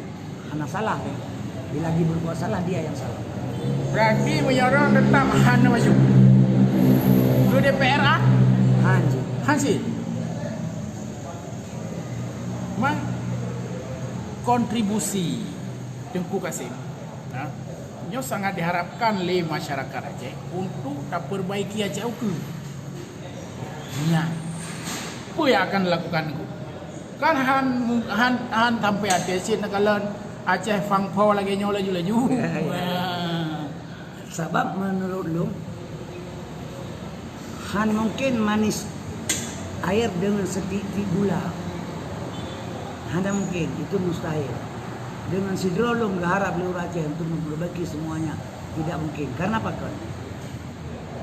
Hana salah deh. Bila lagi berbuat salah, dia yang salah. Berarti meunyoe droe tetap hana maju. Keu D P R ah? Hanjeuet. Hanjeuet. Memang kontribusi Teungku Kasem, nah, nyoe sangat diharapkan lé masyarakat Aceh untuk taperbaiki Aceh ukeue. Nyan, peue nyang akan dilakukan Teungku? Kan han, han, han sampai até cit neukalon Aceh fangfo lagèe nyoe laju-laju. Ya, ya. Wah. Sabab meunurot lôn, Han mungkin manis air dengan setitik gula. Hana mungkin, itu mustahil. Dengan sidroe lôn geuharab lé ureuëng Aceh untuk memperbaiki semuanya, tidak mungkin. Karena apa kan?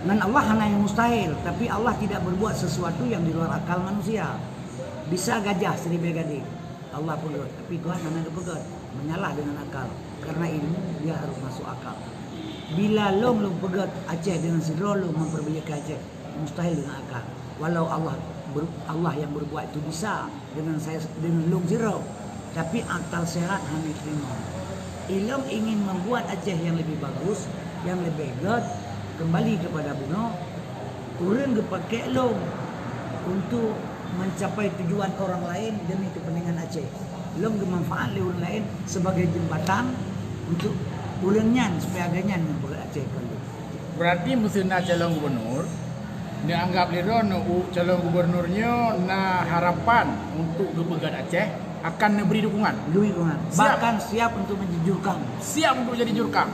Ngon Allah hana yang mustahil, tapi Allah tidak berbuat sesuatu yang di luar akal manusia. Bisa gajah seribèe gading Allah peugöt, tapi Tuhan hana geupeugöt, meunyalah deungon akal. Karena ilmu, dia harus masuk akal. Bila lôn, lôn peugöt Aceh deungon sidroe lôn memperbaiki Aceh, mustahil deungon akal. Walau Allah ber-, Allah yang berbuat itu bisa deungon saya, deungon lôn sidroe, tapi akal sehat hana teurimong. Ilôn ingin membuat Aceh yang lebih bagus, yang lebih göt, kembali kepada bunoe, ureuëng geupaké lôn untuk mencapai tujuan orang lain demi kepentingan Aceh. Lôn geumanfaat lé ureuëng lain sebagai jembatan untuk ureuëng nyan, supaya gobnyan nyang peugöt Aceh keu lôn. Berarti meuseu na calon gubernur, neuanggap lé droeneuh u-, calon gubernur nyoe na harapan untuk geupeugöt Aceh akan neubri dukungan. Dukungan. Siap. Bahkan siap untuk menjadi jurkam. Siap untuk jadi jurkam.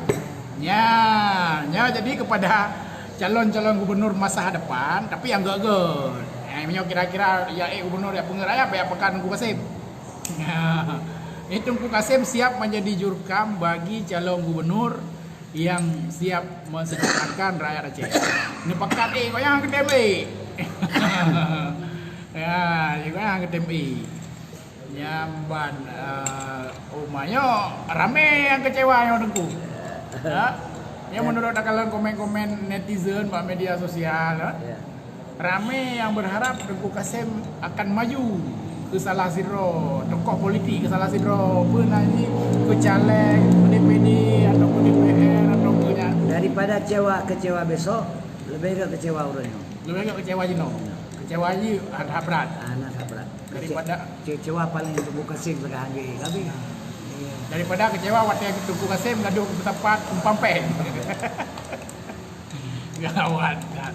Nya, nya jadi kepada calon-calon gubernur masa depan, tapi nyang göt-göt. Eh, meunyoe kira-kira ya, eh, gubernur ya peungeuet rakyat, ya pekan Teungku Kasim. Nya, eh, Teungku Kasim siap menjadi jurkam bagi calon gubernur yang siap mensejahterakan rakyat Aceh. Neupakat, eh, goyang keu T M A. Ya, goyang keu T M A. Nyang ban, eh, uma nyoe ramé nyang kecewa nyoe Teungku. Ya. Ya, ya. Menurut takalon komen-komen netizen bak media sosial, ya. Ya. Ramé nyang berharap Teungku Kasim akan maju keu salah sidroe tokoh politik, keu salah sidroe, peue nan jih, keu caleg, keu D P D, atau keu D P R, atau keu nyan. Daripada kecewa, kecewa besok, lebih ke kecewa uroe nyoe. Lebih ke kecewa jinoe. Ya. Kecewa jih that brat. Ah, that brat. Daripada kece-, kecewa paling Teungku Kasim sudah hadir. Tapi, iya. Daripada kecewa watèe Teungku Kasim gadoh keu sapat umpang péng. Gawat that.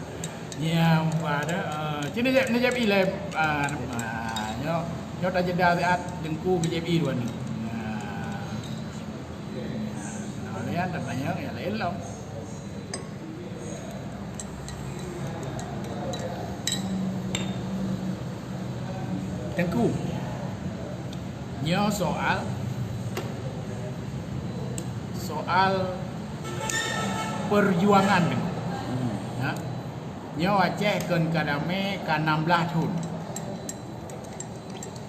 Nyang pada, eh, cit neujép, neujép ilée, ah, ah, nyoe, nyoe tajeda siat Teungku B J P dua ni. Nah. Nah, lihat datanya ya lain lom. Teungku, nyoe soal, soal perjuangan Teungku. Hmm. Ya. Nyoe Aceh kön ka damé ka enam belas thon.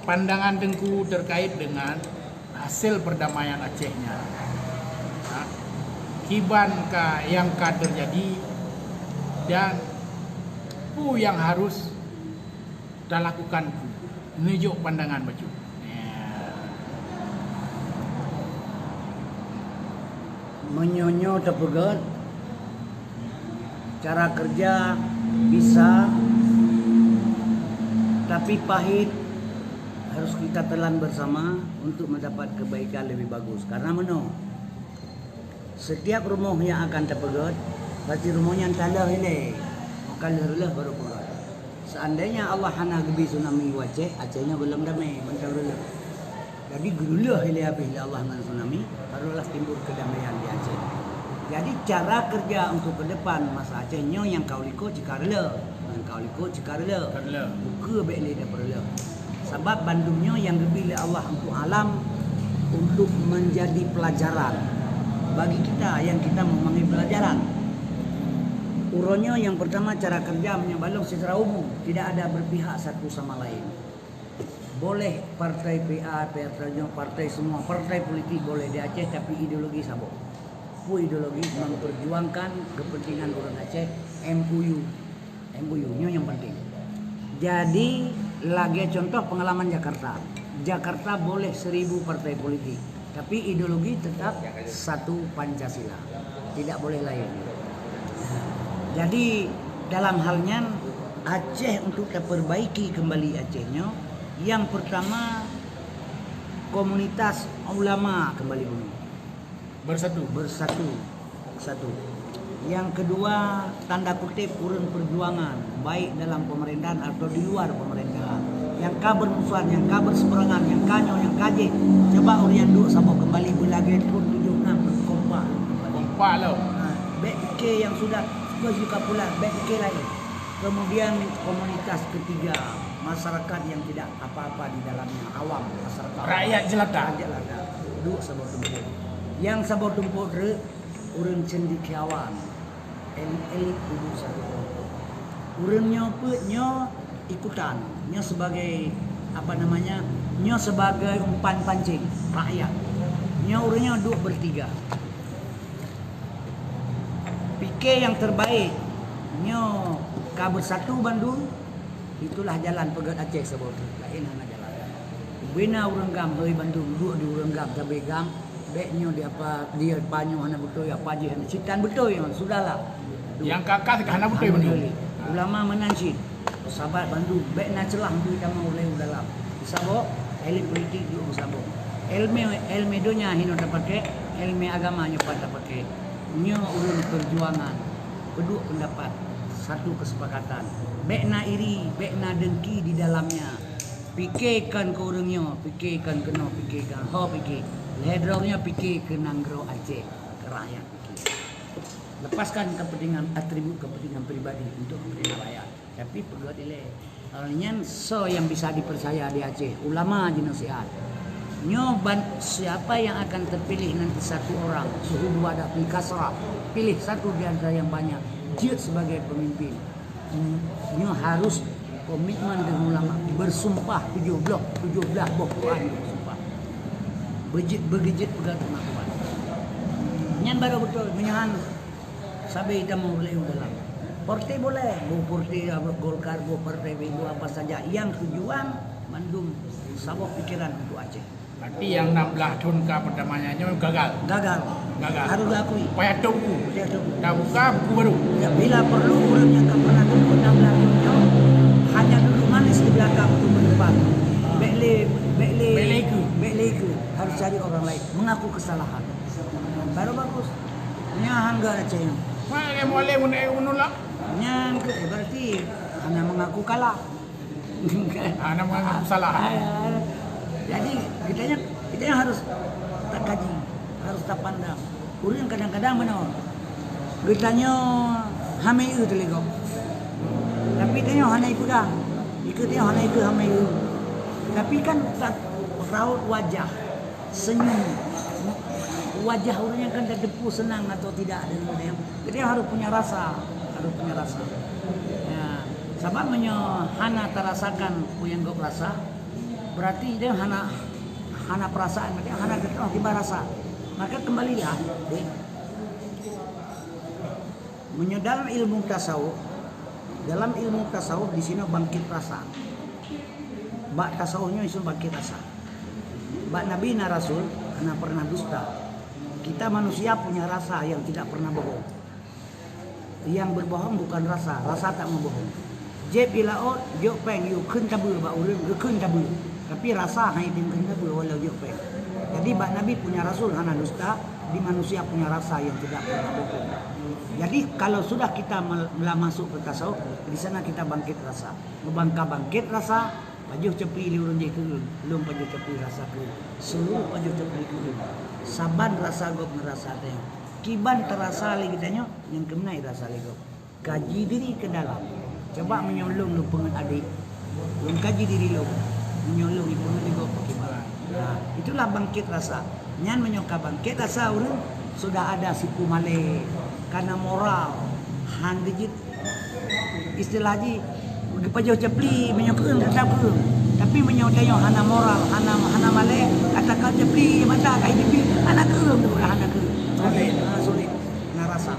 Pandangan Teungku terkait dengan hasil perdamaian Aceh nyan, ha, kiban ka, nyang ka teujadi dan peue nyang harôh talakukan, neujok pandangan bacut. Ya. Meunyoe nyoe teupeugöt, cara kerja bisa, tapi pahit, harus kita telan bersama untuk mendapat kebaikan lebih bagus. Karena meunoe, setiap rumoh yang akan teupeugöt, pasti rumoh nyan taleuh ilée, maka lheueh-lheueh baru peugöt. Seandainya Allah hana geubri tsunami u Aceh, Aceh nyoe gohlom damé, mantong reuleuh. Jadi geureuloh ilée habéh lé Allah ngon tsunami, barulah timbul kedamaian di Aceh. Jadi cara kerja untuk ke depan masa Aceh nyoe nyang ka u likot cit ka reuleuh, nyang ka u likot cit ka reuleuh. Ka reuleuh. Bukeue bék lé deuh peureuleuh. Sabab bandum nyoe nyang geubri lé Allah untuk alam, untuk menjadi pelajaran bagi kita yang kita mau mengambil pelajaran. Uroe nyoe nyang pertama cara kerja meunyoe balong secara umum, tidak ada berpihak satu sama lain. Boleh partai P A, partai nyoe, partai semua, partai politik boleh di Aceh, tapi ideologi saboh. Peue ideologi? Memperjuangkan kepentingan ureuëng Aceh, M O U. M O U, nyoe nyang penting. Jadi, lagée contoh pengalaman Jakarta. Jakarta boleh seribu partai politik, tapi ideologi tetap satu Pancasila. Tidak boleh lain. Jadi, dalam hal nyan, Aceh untuk taperbaiki kembali Aceh nyoe, yang pertama, komunitas ulama kembali bunyi. Bersatu. Bersatu. Satu. Yang kedua, tanda kutip, ureuëng perjuangan, baik dalam pemerintahan atau di luar pemerintahan. Nyang ka bermusuhan, nyang ka berseberangan, nyang ka nyoe, nyang ka jéh, coba ureuëng nyan duek saboh kembali beulagée thon tujoh nam, kompak. Kompak lom. Ha, bék pike nyang sudah, suka-suka pulang, bék pike laén. Kemudian komunitas ketiga, masyarakat yang tidak apa-apa di dalamnya, awam, masyarakat awam. Rakyat jelata. Rakyat jelata. Duek saboh tumpok. Nyang saboh tumpok treuk, ureuëng cendekiawan, elit-elit duek saboh tumpok. Ureuëng nyoe peuet nyoe ikutan, nyoe sebagai, apa namanya, nyoe sebagai umpan pancing rakyat. Nyoe ureuëng nyoe duek bertiga. Pikir yang terbaik. Nyoe ka bersatu bandum, itulah jalan peugét Aceh saboh. Laén hana jalan. Bina ureuëng GAM, hei bandum, duek di ureuëng GAM, sabe GAM, bék nyoe di apa, di apa nyoe hana beutôi, apa jih hana sitan beutôi, sudahlah. Nyang ka-ka hana beutôi bandum. Ulama meunan cit. Sahabat bandum, bék na ceulah untuk tamong ulée u dalam. Saboh, elit politik juga saboh. Ilmu, ilmu dunia hino tapakai, ilmu agama nyoe pat tapakai. Nyoe ureuëng perjuangan, peuduek pendapat, satu kesepakatan. Bék na iri, bék na dengki di dalamnya. Pikirkan ke ureuëng nyoe, pikirkan keunoe, pikirkan ho pikir. Lhée droe nyoe pikir keu nanggroe Aceh, keu rakyat pikir. Lepaskan kepentingan, atribut kepentingan pribadi untuk kepentingan rakyat. Tapi peugét ilée. Nyan soe nyang bisa dipercaya di Aceh? Ulama jinoe siat. Nyoe ban, siapa yang akan terpilih nanti satu orang, suhu dua dapil kasrah, pilih satu di antara yang banyak, jeuet sebagai pemimpin. Nyoe harus komitmen dengan ulama, bersumpah tujuh belas, tujuh belas boh Quran bersumpah. Beujeuet, beugeujeut peugah teuma Tuhan. Nyan baru beutôi, meunyoe han sabe tamong ulée u dalam. Partai boleh, boh partai Golkar, boh partai, boh apa saja. Yang tujuan mandum saboh pikiran untuk Aceh. Berarti yang enam belas tahun ka pertamanya nyoe gagal. Gagal. Gagal. Harus diakui. Payah tutup buku. Payah tutup buku. Dah buka buku baru. Ya, bila perlu ureuëng nyang ka pernah duduk enam belas tahun nyoe hanya duduk manis di belakang untuk menebak. Bék lé, bék lé, bék lé ikeu. Bék lé ikeu. Harus cari orang lain. Mengaku kesalahan. Baru bagus. Nyan hangga Aceh nyoe. Mana dia boleh menolak? Nyan ke, eh, berarti hana mengaku kalah. Hana mengaku salah. Ah, ya. Jadi, kita nyoe, kita nyoe harus takaji, harus tapandang. Ureuëng kadang-kadang meunoe, geutanyoe hana eu teuh lé gob. Tapi tanyoe hana ipeugah. Ikeu tanyoe hana ikeu hana eu. Tapi kan tat-, raut wajah, senyum. Wajah ureuëng nyan kan tateupeue seunang atau tidak deungon ureuëng nyan. Jadi harus punya rasa, harus punya rasa. Ya, sabab meunyoe hana tarasakan peue nyang gob rasa, berarti dia hana, hana perasaan, berarti hana geutanyoe akibat rasa. Maka kembalilah, deh. Meunyoe dalam ilmu tasawuf, dalam ilmu tasawuf di sinoe bangkit rasa. Bak tasawuf nyoe isu bangkit rasa. Bak nabi na rasul hana pernah dusta. Kita manusia punya rasa yang tidak pernah bohong. Yang berbohong bukan rasa, rasa tak membohong. Jieb i laôt, jok péng, yue kheun tabeue bak ureuëng, geukheun tabeue. Tapi rasa hana tem kheun tabeue walau jok péng. Jadi bak nabi punya rasul hana dusta, di manusia punya rasa yang tidak pernah bohong. Jadi kalau sudah kita mel-, melah masuk ke tasawuf, di sana kita bangkit rasa. Meubangka bangkit rasa, pajoh capli lé ureuëng jih keu lôn, lôn pajoh capli rasa keu lôn. Seluruh pajoh capli keu lôn. Saban rasa gob ngon rasa tanyoe. Kiban tarasa lé geutanyoe, nyang keumeunai rasa lé gob. Kaji diri ke dalam. Coba meunyoe lôn, lôn peungeut adék, lôn kaji diri lôn. Meunyoe lôn ipeungeut lé gob pakriban. Nah, itulah bangkit rasa. Nyan meunyoe ka bangkit rasa ureuëng, sudah ada siku malée, kana moral, han geujeuet. Istilah jih, geupajoh capli, meunyoe keueung tetap keueung. Tapi meunyoe tanyoe hana moral, hana, hana malée, ata ka capli mata, ka hijeue, hana keueung, hana keueung. Sulit, ha, sulit. Hana rasa.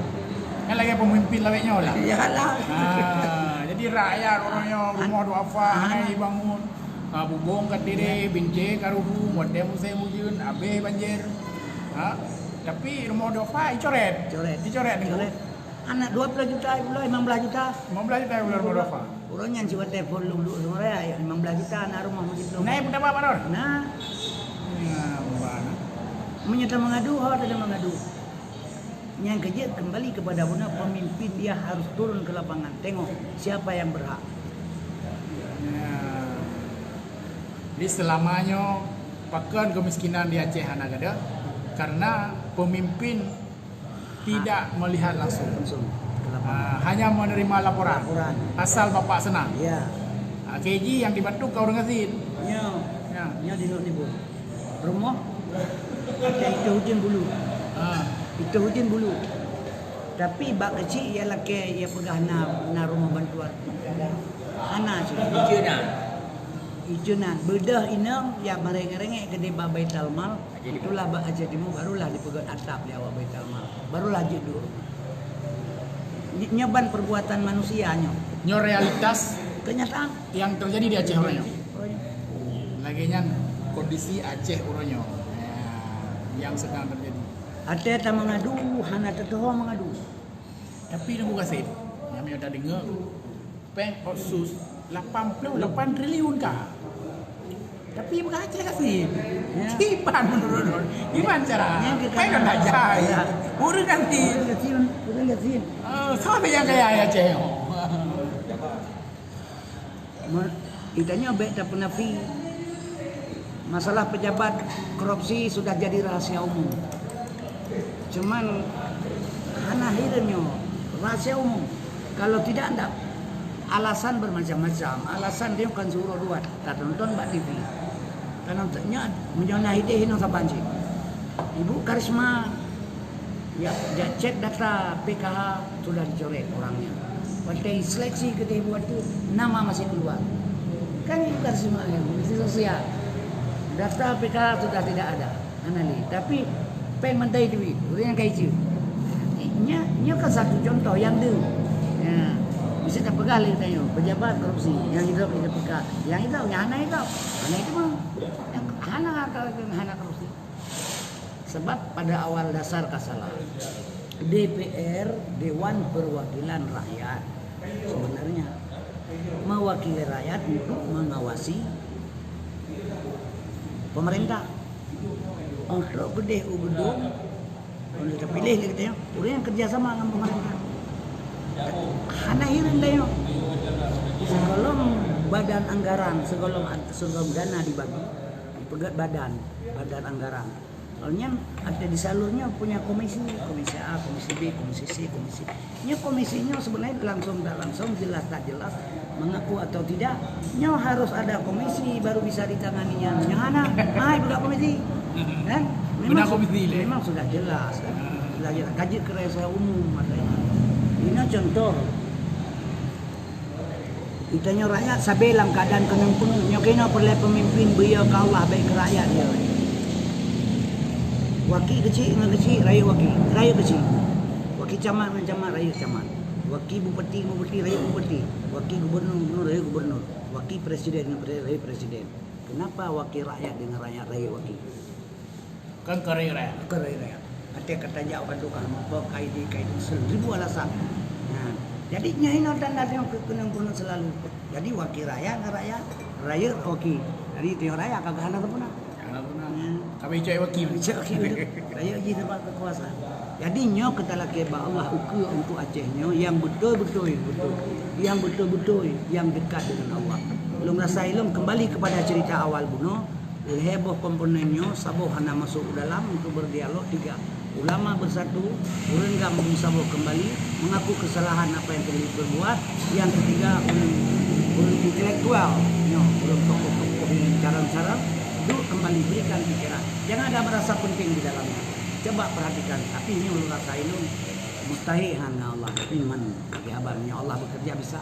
Kan lagée pemimpin lagée nyoe lah. Iyalah. Ha, jadi rakyat ureuëng nyoe rumoh duafa hana ibangun. Ha, bubong ka tiré, bincé ka rubuh, watée musém ujeuen, abéh banjir. Ha, tapi rumoh duafa icoret. Coret. Icoret. Coret. Anak dua belas juta pula, lima belas juta. Lima belas juta pula rumoh duafa. Ureuëng nyan siwatée phon lôn duek seumuraya, lima belas juta anak rumoh meusiplôh. Nah, peue taba, Pak Don? Nah. Ya, bah. Meunyoe ta mengadu, ho ta mengadu. Nyang keujeuet kembali kepada beuna pemimpin dia harus turun ke lapangan. Tengok siapa yang berhak. Ya. Jadi selamanya pakon kemiskinan di Aceh hana gadôh karena pemimpin tidak melihat langsung. Langsung. Ah, hanya menerima laporan. Laporan. Asal Bapak senang. Ya. Ah, K J yang dibantu kau dengan Zin. Ya. Ya. Nyoe di Lhokseumawe. Rumoh até Itoh Udin Bulu. Ah. Itoh Udin Bulu. Tapi bak keuchik ia lakée ia peugah na, na rumoh bantuan. Hana cit. Ijo nan. Ijo nan. Beudôh inong ia meurengek-rengek keudeh bak Baitul Mal. Itulah bak Aceh Timu barulah dipeugét atap lé awak Baitul Mal. Barulah jeuet duek rumoh. Ny-, nyoe ban perbuatan manusia nyoe. Nyoe realitas kenyataan yang terjadi di Aceh uroe nyoe. Uroe nyoe. Lagée nyan kondisi Aceh uroe nyoe. Ya, yang sedang terjadi. Até ta mengadu, hana teutuho mengadu. Tapi Teungku Gasem, nyang meunyoe tadeungoe, péng otsus lapan ploh lapan triliun ka. Tapi beurati kasih. Ya. Kiban menurut lôn. Kiban cara? Ya, kita péng kan tajai. Ya. Ureueng ganti. Ureueng ganti. Ureueng ganti. Oh, siapa yang kaya ya, Ceh? Me-, geutanyoe bék tapeunafi, masalah pejabat korupsi sudah jadi rahasia umum. Cuman hana hireuen nyoe rahasia umum. Kalau tidak, ndak, alasan bermacam-macam. Alasan dia bukan seuuroe dua, tatonton bak T V. Tatonton nyoe, meunyoe na idéh hinoe saban cit. Ibu Karisma, ya, jak cek data P K H sudah dicoret orangnya. Watèe seleksi keudéh buat tu, nama masih keluar. Kan itu kan semua ya, menteri sosial. Data P K H sudah tidak ada. Hana lé. Tapi péng mandai duit, ureueng nyang ka ijeuet. Nya, nya kan satu contoh yang deuh. Ya. Bisa tapeugah lé tanyoe, pejabat korupsi yang hidup di K P K, yang hidup, yang hana hidup. Hana itu mah. Yang hana, hana korupsi. Sebab pada awal dasar ka salah. D P R, Dewan Perwakilan Rakyat, sebenarnya mewakili rakyat untuk mengawasi pemerintah. Untuk keudéh u geudong, untuk terpilih lé geutanyoe, ureueng nyang kerja sama dengan pemerintah. Hana hireuen tanyoe. Sigohlom badan anggaran, sigohlom, sigohlom dana dibagi, dipeugét badan, badan anggaran. Lalu nyan ada di salurnya punya komisi, komisi A, komisi B, komisi C, komisi. Nya komisi nyoe sebenarnya langsung tak langsung, jelas tak jelas, mengaku atau tidak, nyoe harus ada komisi baru bisa ditangani nyan. Nyoe hana, hai buka komisi. Kan? Memang Beuna su-, komisi lé. Memang sudah jelas kan. Sudah jelas. Kaji kerja umum katanya. Ini contoh. Geutanyoe rakyat sabe lam keuadaan keunong peungeuet. Nyoe keunoe peureulée peumimpin beu yo keu Allah, bék keu rakyat yo. Waki keuchik ngon keuchik, rayeuk waki, rayeuk keuchik. Waki camat ngon camat, rayeuk camat. Waki bupati ngon bupati, rayeuk bupati. Waki gubernur ngon gubernur, rayeuk gubernur. Waki presiden ngon presiden, rayeuk presiden. Kenapa waki rakyat dengan rakyat rayeuk waki? Kan karya rakyat. Karya rakyat. Até kata jak bantu ka hana, apa, ka ini, ka itu, seribu alasan. Nah, jadi nyoe inoe tanda tanyoe keu keunong-keunong selalu. Jadi wakil rakyat ngon rakyat, rakyat wakil. Jadi tanyoe rakyat ka hana sempurna. Hana sempurna. Ya. Tapi cak wakil. Cak wakil. Rakyat jih sebab kekuasaan. Jadi nyoe keutalakée bak Allah ukeue untuk Aceh nyoe yang beutôi-beutôi, beutôi. Yang beutôi-beutôi yang dekat dengan Allah. Lôn rasa ilôn kembali kepada cerita awal bunoe. Lhée boh komponen nyoe saboh hana masôk u dalam untuk berdialog, tiga, ulama bersatu, ureuëng GAM beusaboh kembali, mengaku kesalahan apa yang telah diperbuat, yang ketiga, ureuëng, ureuëng intelektual nyoe, ureuëng tokoh-tokoh nyang carông-carông, duek kembali berikan pikiran. Jangan ada merasa penting di dalamnya. Coba perhatikan, tapi nyoe lôn rasa ilôn mustahil han ngon Allah, tapi man bagi haba nyoe Allah bekerja bisa.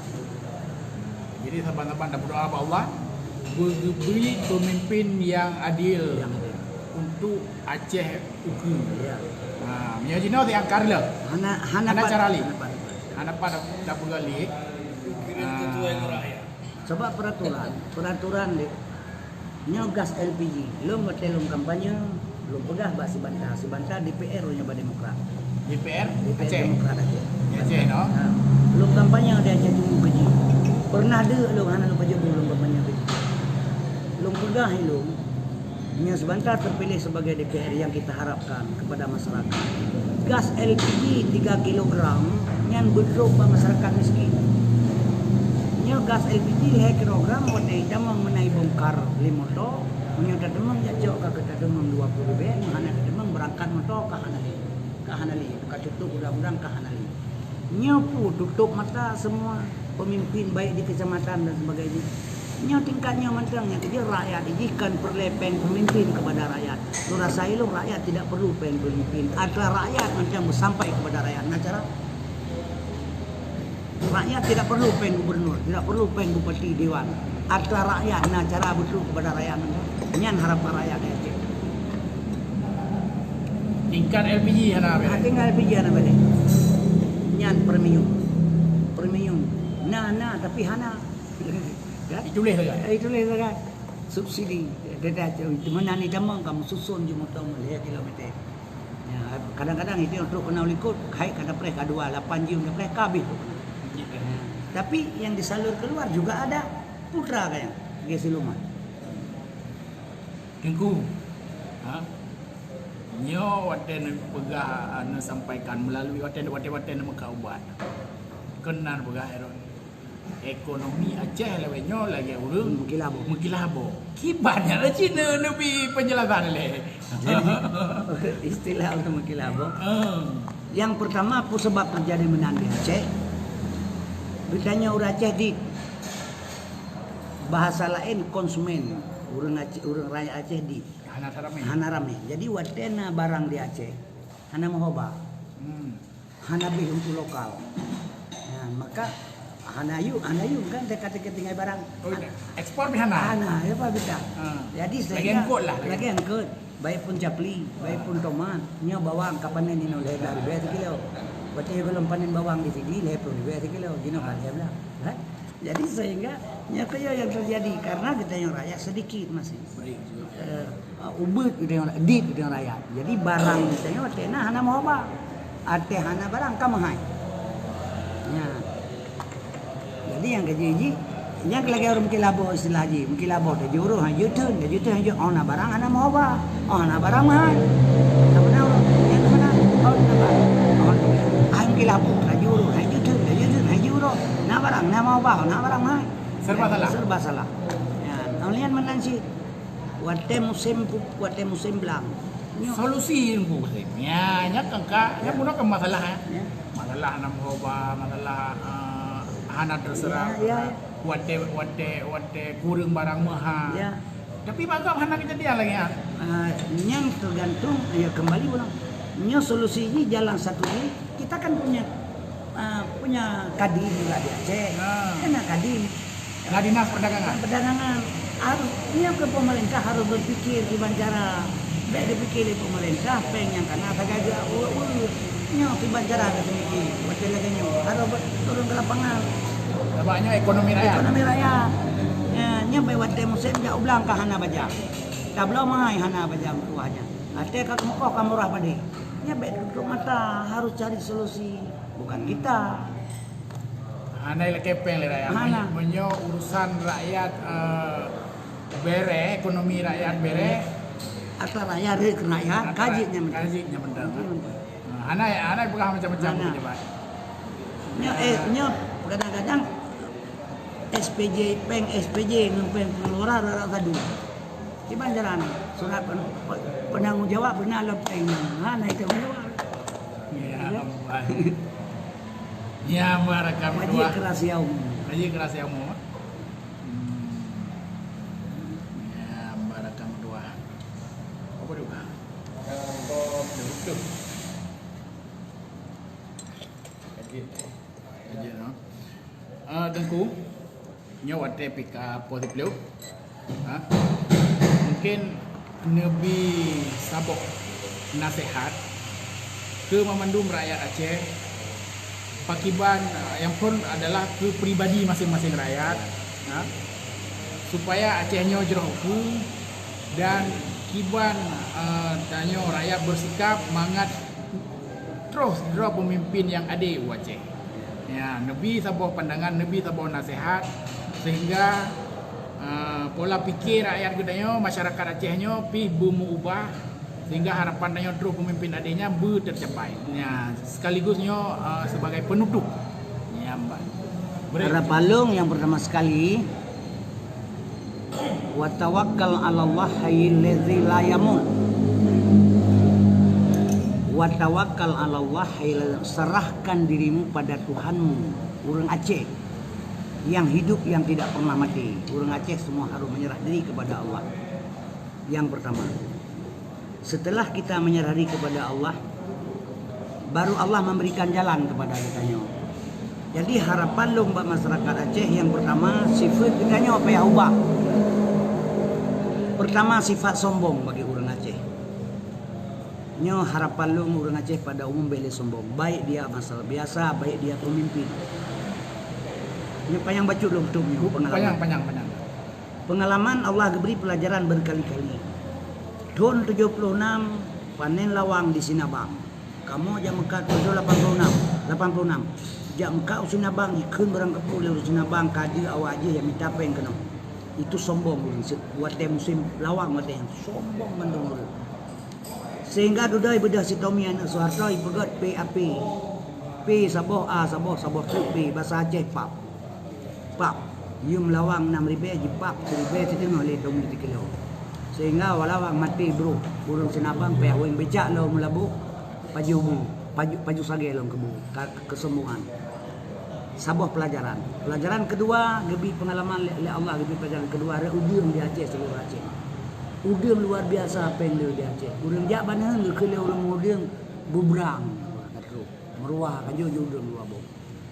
Jadi saban-saban dak berdoa bak Allah, beu-, bri pemimpin yang adil Yang adil. Untuk Aceh ukeue. Ya. Ha, meunyoe jinoe siangka lé. Hana, hana Hana pat, cara lé. Hana pat. Hana pat dak, dak peugah lé. Ha. Sebab peraturan, peraturan di nyoe gas L P G. Lôn watée lôn kampanye, lôn peugah bak Sibanta, Sibanta D P R nyoe bak Demokrat. D P R? D P R Aceh? Demokrat Aceh. Aceh, no? Ha. Lôn kampanye di Aceh Timu keujih. Pernah deuek lôn hana lôn pajoh bu lôn kampanye keujih. Lôn peugah ilôn, nyoe Sibanta terpilih sebagai D P R yang kita harapkan kepada masyarakat. Gas L P G tiga kilogram nyan beutrok bak masyarakat miskin. Nyoe gas L P G lhée kilogram watée tamong meunan bongkar lé moto, meunyoe tateumong jak cok ka keu tateumong dua puluh ribée, hana tateumong beurangkat moto ka hana lé. Ka hana lé, ka tutup udang-udang ka hana lé. Nyoe pun tutup mata semua pemimpin baik di kecamatan dan sebagainya. Nyoe tingkat nyoe mantong nyang keu jih rakyat jih kan peureulée péng pemimpin kepada rakyat. Lôn rasa ilong rakyat tidak perlu péng pemimpin. Atra rakyat mantong sampai kepada rakyat. Nah cara rakyat tidak perlu péng gubernur, tidak perlu péng bupati dewan. Atra rakyat na cara beutôi kepada rakyat. Nyan harapan rakyat di Aceh. Tingkat L P G hana Ah, béreh. Tinggal L P G hana béreh. Nyan premium. Premium. Na, na, tapi hana. Kan? Dituléh sagai. Eh, dituléh sagai. Subsidi. Dia dah meunan ni tamong kamu susun je motor lima kilometer. Ya, kadang-kadang itu untuk kena likot, hai kada preh kadua, lapan jam kada preh kabeh. Ya. Tapi yang disalur keluar juga ada putra kan, dia siluman. Teungku, ha? Nyoe watée neupeugah, neusampaikan melalui watée, watée-watée neumeuka ubat. Keunan peugah Aaron. Ekonomi Aceh lawét nyoe lagée ureuëng Meukilah boh. Meukilah boh. Kiban nyan cit neu-, neubi penjelasan lé. Jadi, istilah ureuëng meukilah boh. Hmm. Yang pertama, apa sebab terjadi meunan di Aceh? Geutanyoe ureuëng Aceh dit. Bahasa laén konsumen. Ureuëng Aceh, ureuëng rakyat Aceh dit. Hana ramé. Hana ramé. Jadi watée na barang di Aceh, hana meuhoba. Hmm. Hana bih untuk lokal. Ya, maka hana yuk, hana yuk kan teuka-teuka tinggai barang. Oh, ekspor pih hana? Hana, ya apa bisa. Ha. Jadi lagi sehingga angkut lah. Lagi angkut. Baik pun capli, baik pun tomat, nyoe bawang kapanen inoe lhée belas ribée sikilo. Berarti golom panen bawang di sini lhée puluh ribée sikilo. Jinoe kan lhée belas. Kan? Jadi sehingga nyoe keuh yang terjadi karena kita yang rakyat sedikit masih. Baik juga. Eh, ubit kita yang dit kita yang rakyat. Jadi barang kita yang watée na hana meuhoba. Atée hana barang ka meuhai. Ya. Jadi yang kerja ji, yang lagi orang mungkin labo istilah ji, mungkin labo dah juru ha jutun, dah jutun ha jutun, oh na barang hana meuhoba. Oh na barang meuhai. Sama na orang yang mana? Oh na barang. Oh, ai mungkin labo dah juru ha jutun, dah jutun ha juru. Na barang na meuhoba, oh na barang meuhai. Serba salah. Serba salah. Ya, taulian meunan cit. Watée musém pu-, watée musém blang. Nyoe. Solusi Teungku Hussein. Ya, nya kan ka, nya bunoe kan masalah ya. Ya. Masalah hana meuhoba, masalah, eh, hana terserap. Ya, ya. Watée, watée, watée kureueng barang meuhai. Ya. Tapi bagaimana kejadian lagi ya? Ah, nyang tergantung ya kembali ulang. Nyoe solusi ji jalan satu ji. Kita kan punya, ah, punya kadin juga di Aceh. Ah. Kan ada kadin. Lah dinas perdagangan. Perdagangan. Harus, nyoe ke pemerintah harus berpikir kiban cara. Baik dipikir di pemerintah, péng nyang kana sagai urut-urut. Nyoe kiban cara ke pemikir. Macam lagée nyoe. Harus ber-, turun ke lapangan. Sebab nyoe ekonomi rakyat. Ekonomi rakyat. Ya, nyoe baik watée musém jak ublang ka hana baja. Tabloe mahai hana baja meutuah nyan. Até ka keumokoh ka murah padé. Nyan bék tutup mata, harus cari solusi. Bukan kita. Hana ilakée péng lé rakyat. Hana. Meunyoe urusan rakyat, eh, béré, ekonomi rakyat béré. Atra rakyat, rek rakyat, kaji nyan. Kaji nyan beutôi. Hana, hana peugah macam-macam pejabat. Nyoe, eh, nyoe kadang-kadang S P J, péng S P J ngon péng pengeluaran rara sadu. Kiban jalan surat pen-, pe-, penanggung jawab beuna lom péng nyan. Ha, na itu jawab. Ya, ya. Ampun. Ya, barakallahu. Majik keurahsia umum. Majik keurahsia umum. Hmm. Ya, barakallahu. Apa tu? Betul. Kaji, no? Ah, Teungku, nyoe watée pih ka poh siplôh. Ha? Mungkin neubi saboh naseuhat keu mamandum rakyat Aceh. Pakiban, ah, nyang phon adalah keu pribadi maséng-maséng rakyat, ha? Supaya Aceh nyoe jroh u peue dan kiban, ah, tanyoe rakyat beusikap mangat troh sidroe peumimpin nyang adé u Aceh. Ya, neubi saboh pandangan, neubi saboh naseuhat, sehingga, eh, pola pikir rakyat geutanyoe, masyarakat Aceh nyoe pih beumeuubah, sehingga harapan tanyoe troh peumimpin adé nyan beutercapai. Ya, sekaligus nyoe, eh, sebagai penutup. Ya, Mbak. Harapan lôn nyang pertama sekali, "Wa tawakkal 'alallah hayyil ladzi la yamut." Bertawakal 'ala Allah, hai, serahkan dirimu pada Tuhanmu. Ureuëng Aceh yang hidup, yang tidak pernah mati. Ureuëng Aceh semua harus menyerah diri kepada Allah. Yang pertama. Setelah kita menyerah diri kepada Allah, baru Allah memberikan jalan kepada kita nyoe. Jadi harapan lôn bak masyarakat Aceh, yang pertama, sifat kita nyoe payah ubah. Pertama, sifat sombong bagi ureuëng Aceh. Nyoe harapan lôn, ureuëng Aceh pada umum bék lé sombong, baik dia masyarakat biasa, baik dia pemimpin. Nyoe panyang bacut lôn tutup nyoe pengalaman. Panyang, panyang, panyang. Pengalaman Allah geubri pelajaran berkali-kali. Thon tujoh ploh nam, panen lawang di Sinabang. Kamoe jak meukat tujoh lapan ploh nam, lapan ploh nam. Jak meukat u Sinabang, ikheun barang keupeue lé ureuëng Sinabang, ka jeuet awak jih nyang mita péng keunoe. Itu sombong ureuëng se-, watée musim lawang watée nyan sombong mandum ureuëng. Sehingga dudoe beudôh si Tommy aneuëk Soeharto ipeugét P A P. P saboh A, saboh, saboh treuk P, basa Aceh pap. Pap. Yum lawang nam ribée jipap siribée siteungoh lé Tommy sikilo. Sehingga lawang maté broh, ureuëng Sinabang payah wéng becak lom meulaboh, pajoh bu, pajoh, pajoh sagée lom keu bu, ka-, keusombongan. Saboh pelajaran. Pelajaran kedua, geubri pengalaman lé, lé Allah geubri pelajaran kedua, rot udeueng di Aceh, seluruh Aceh. Udeueng luar biasa péng di Aceh. Ureuëng jak ban heueng geukheun lé ureuëng udeueng bubrang. Ka troh. Meuruah ka jeuet udeueng luwa boh.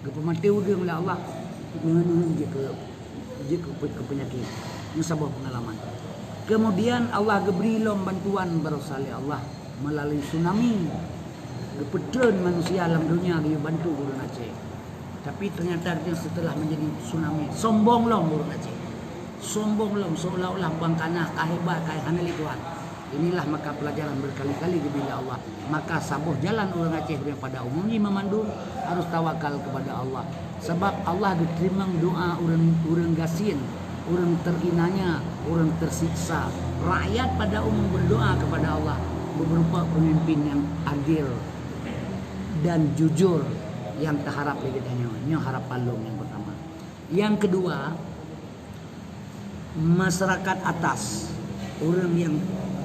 Geupeumaté udeueng lé Allah, ngon jeuet keu, jeuet keu, keu peunyakét. Nyoe saboh pengalaman. Kemudian Allah geubri lom bantuan barosa lé Allah melalui tsunami. Geupeutreun manusia lam donya geuyue bantu ureuëng Aceh. Tapi ternyata setelah menjadi tsunami, sombong lom ureuëng Aceh. Sombong lom seolah-olah bang kana ka hebat, ka hana lé Tuhan. Inilah maka pelajaran berkali-kali geubri lé Allah. Maka saboh jalan ureuëng Aceh pada umum jih meumandum harus tawakal kepada Allah. Sabab Allah geuteurimong doa ureuëng, ureuëng gasien, ureuëng teurinanya, ureuëng tersiksa. Rakyat pada umum berdoa kepada Allah berupa pemimpin yang adil dan jujur yang teuharap lé geutanyoe. Nyoe harapan lôn nyang pertama. Yang kedua, masyarakat atas, ureuëng nyang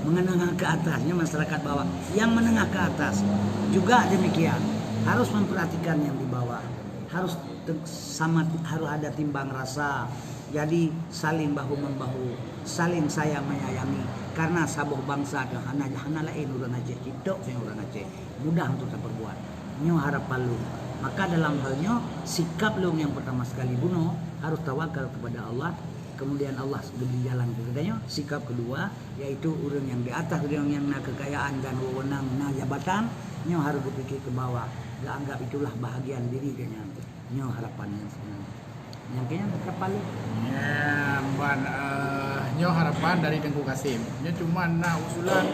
menengah ke atas, nyoe masyarakat bawah, nyang menengah ke atas juga demikian, harus memperhatikan yang di bawah, harus te-, sama, harus ada timbang rasa, jadi saling bahu membahu, saling sayang menyayangi, karena saboh bangsa tu hana, hana laén ureuëng Aceh, cit tok saja ureuëng Aceh. Mudah untuk taperbuat. Nyoe harapan lôn. Maka dalam hal nyoe, sikap lôn nyang pertama sekali bunoe harus tawakal kepada Allah. Kemudian Allah geubri jalan keu geutanyoe. Sikap kedua, yaitu ureuëng nyang di atas, ureuëng nyang na kekayaan dan wewenang, na jabatan, nyoe harus geupike keu bawah. Geuanggap itulah bahagian diri geuhnyan. Nyoe harapan nyang sebenarnya. Nyang keu nyan harapan lé. Ya, ban, eh, nyoe harapan dari Teungku Kasim. Nyoe cuma na usulan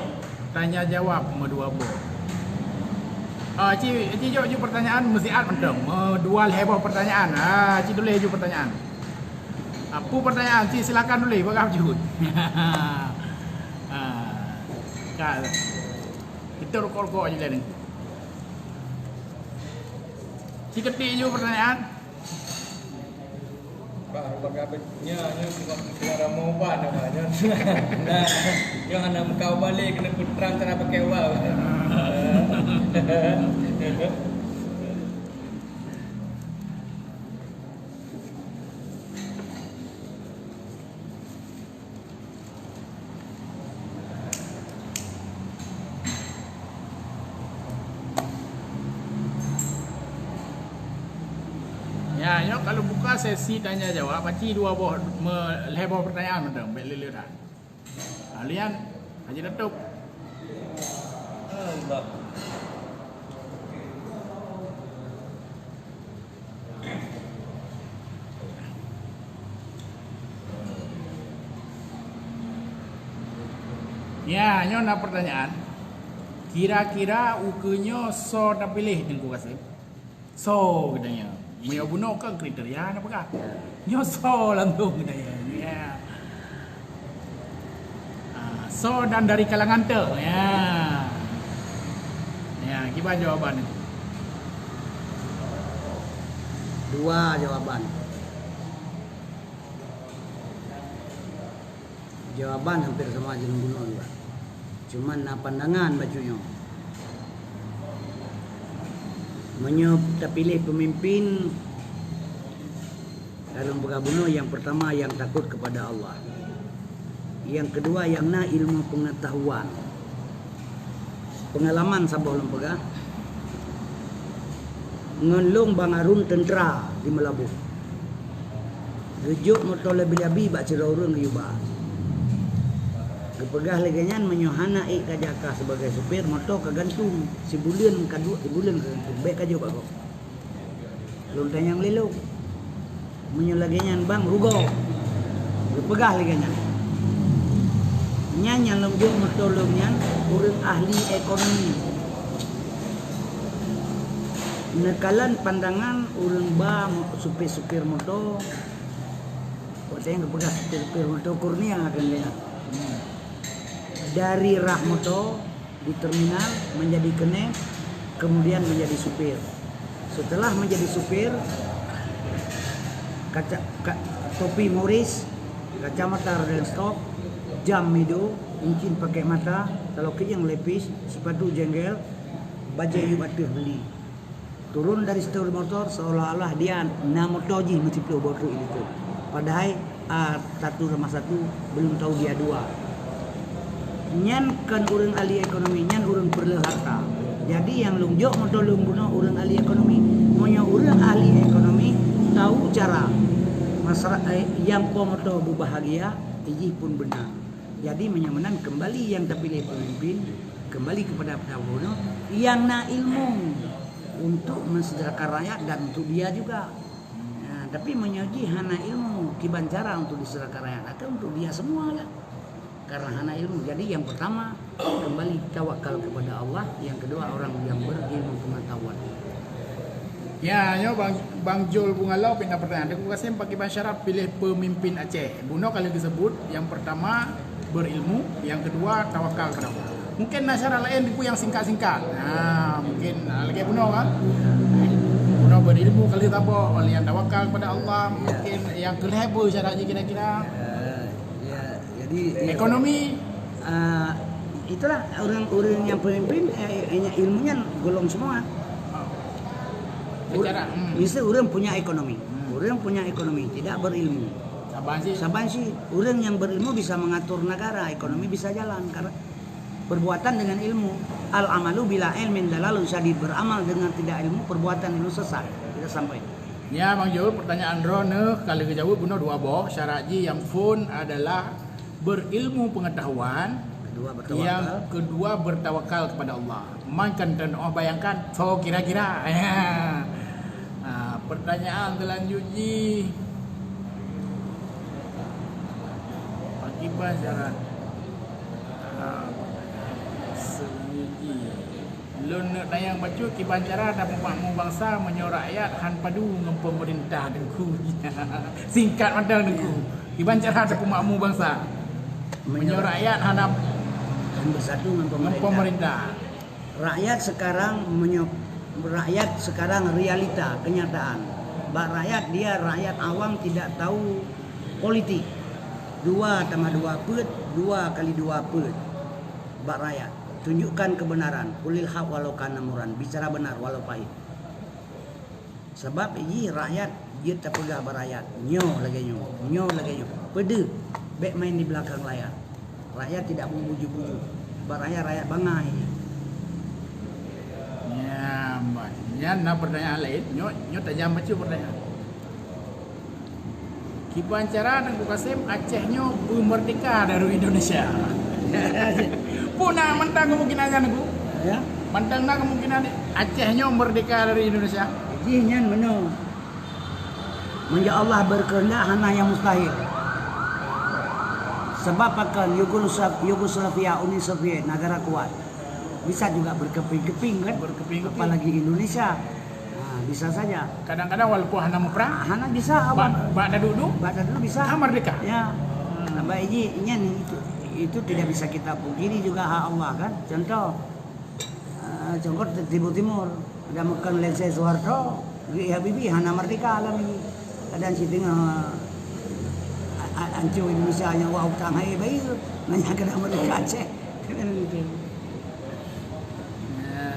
tanya jawab meudua boh. Ah, ci, ci jok ju pertanyaan meusiat mantong. Meudua lhée boh pertanyaan. Ah, ci tuléh ju pertanyaan. Apa pertanyaan? Ci silakan tuléh, bak jaweueb. Ah, ka. Kita rukok-rukok aja lah ni. Ci ketik ju pertanyaan. Bah, bah, bah, nyoe, nyoe cuma, cuma ramoe ban, bah, nyoe. Nah, nyoe hana meukawa balek, kena peutrang cara pakai wal. Ya, nyoe kalau buka sesi tanya jawab, aci dua boh, me-, lhée boh pertanyaan mantong, bék lé-lé that. Alian, aci tutup. Ya, nyoe na pertanyaan. Kira-kira ukeue nyoe soe tapiléh Teungku Kasim? Soe geutanyoe? Meunyoe bunoe kan kriteria na peugah. Nyoe soe langsung geutanyoe? Ya. Ah, soe dan dari kalangan teu? Ya. Ya, kiban jawaban nyoe? Dua jawaban. Jawaban hampir sama jih lôn bunoe juga. Cuman na pandangan bacut nyoe. Meunyoe tapiléh peumimpén, dalam peugah bunoe, nyang peurtama nyang takot keupada Allah. Nyang keudua nyang na ilmu peungeutahuan. Peungalaman saboh lôn peugah, ngon lôn Bang Harun teuntra di Meulaboh. Geujok moto Labi-Labi bak sidroe ureuëng geuyue ba. Geupeugah lagée nyan, meunyoe hana ék ka jak kah sibagai supir, moto ka gantung, sibuleuen ka duek, sibuleuen ka gantung, bék ka jok bak gob. Lôn tanyong lé lôn, meunyoe lagée nyan Bang, rugoe. Geupeugah lagée nyan. Nyan nyang lôn jok moto lôn nyan ureuëng ahli ekonomi. Neukalon pandangan ureuëng ba mo-, supir-supir moto. Watée nyan geupeugah supir-supir moto kurnia kan dia. Dari rah moto di terminal menjadi kenem, kemudian menjadi supir. Setelah menjadi supir, kaca, ka, topi Morris, kacamata Rodenstock, jam Mido, cincin pakai mata, kalau keuieng lepis, sepatu jenggel, bajée yub ateueh beli. Turun dari setir motor seolah-olah dia na moto jih meusiplôh boh treuk likot. Padahai A satu sama satu belum tahu dia dua. Nyan kon ureuëng ahli ekonomi, nyan ureuëng peureulee harta. Jadi nyang lôn jok moto lôn bunoe ureuëng ahli ekonomi. Meunyoe ureuëng ahli ekonomi tahu cara masyara-, eh, nyang po moto beubahagia, jih pun beuna. Jadi meunyoe meunan kembali nyang tapiléh peumimpén, kembali kepada Tuhan bunoe nyang na ilmu untuk mensejahterakan rakyat dan untuk dia juga. Nah, tapi meunyoe jih hana ilmu, kiban cara untuk disejahterakan rakyat, akan untuk dia semua lah. Karena hana ilmu. Jadi yang pertama, kembali tawakal kepada Allah, yang kedua orang yang berilmu pengetahuan. Ya, nyoe Bang, Bang Jol Bunga Lau pih na pertanyaan. Teungku Kasim, bagaimana syarat pilih pemimpin Aceh? Bunoe ka lheueh geuseubut, yang pertama berilmu, yang kedua tawakal kepada Allah. Mungkin na syarat laén Teungku nyang singkat-singkat. Ha, mungkin, ha, lagée bunoe kan? Bunoe berilmu ka lheueh saboh, wal nyang tawakal kepada Allah, mungkin nyang keu lhée peue syarat jih kira-kira? Ya, ya, jadi, ya. Ekonomi. Ah, itulah ureuëng-ureuëng nyang pemimpin, eh, eh, ilmu nyan golom semua. Ur-, secara, hmm. Miseu ureuëng punya ekonomi. Hmm. Ureuëng punya ekonomi, tidak berilmu. Saban sih. Saban sih, ureuëng nyang berilmu bisa mengatur negara, ekonomi bisa jalan. Karena perbuatan dengan ilmu. Al-amalu bila ilmin dalalun syadid. Beramal dengan tidak ilmu, perbuatan ilmu sesat. Kita sampai. Ya, Bang Jul, pertanyaan droeneuh ka lheueh geujaweueb bunoe dua boh. Syarat jih nyang phon adalah berilmu pengetahuan, kedua bertawakal. Yang kedua bertawakal kepada Allah. Man kan teunoh bayangkan, so kira-kira. Ha, pertanyaan selanjut jih. Pakriban syarat? Ha, selanjut jih. Lôn neuk tanyong bacut, kiban cara tapeumakmu bansa meunyoe rakyat han padum ngon peumeurintah Teungku. Singkat mantong Teungku. Kiban cara tapeumakmu bansa meunyoe rakyat hana han beusatu ngon peumeurintah. Rakyat sekarang meunyoe, rakyat sekarang realita, kenyataan. Bak rakyat, dia rakyat awam tidak tahu politik. Dua tambah dua peuet, dua kali dua peuet. Bak rakyat. Tunjukkan kebenaran. Qulil haq walau kana murran. Bicara benar walau pahit. Sabab jih rakyat jeuet tapeugah bak rakyat, nyoe lagée nyoe, nyoe lagée nyoe. Peudeuh, bék main di belakang layar. Rakyat tidak mau bujuk-bujuk. Bak rakyat, rakyat bangai jih. Nyan, nyan na pertanyaan laén. Nyoe, nyoe tajam bacut pertanyaan. Kiban cara Teungku Kasim, Aceh nyoe beumeurdeka dari Indonesia? Pun na mantong kemungkinan nyan, Teungku? Ya. Mantong na kemungkinan Aceh nyoe meurdeka dari Indonesia? Jih nyan meunoe. Meunyoe Allah berkehendak, hana nyang mustahil. Sebab pakon, Yugosla-, Yugoslavia, Uni Soviet, negara kuat. Bisa juga berkeping-keping, kan? Berkeping-keping. Apalagi Indonesia. Ha, bisa saja. Kadang-kadang walaupun hana meuprang, hana bisa, bak, bak taduek-duek, bak taduek bisa. Ka merdeka. Ya. Hmm. Nah, baik ji, nyan itu, itu tidak bisa kita pungkiri juga hak Allah, kan? Contoh, eh, contoh di Timur Timur, ada makan lensai Soeharto, Habibie hana merdeka lagi. Kadang si tengah, a-, a-, ancur Indonesia nyang wah utang hai bayi tu. Nanya kena merdeka Aceh. Kan gitu. Ya.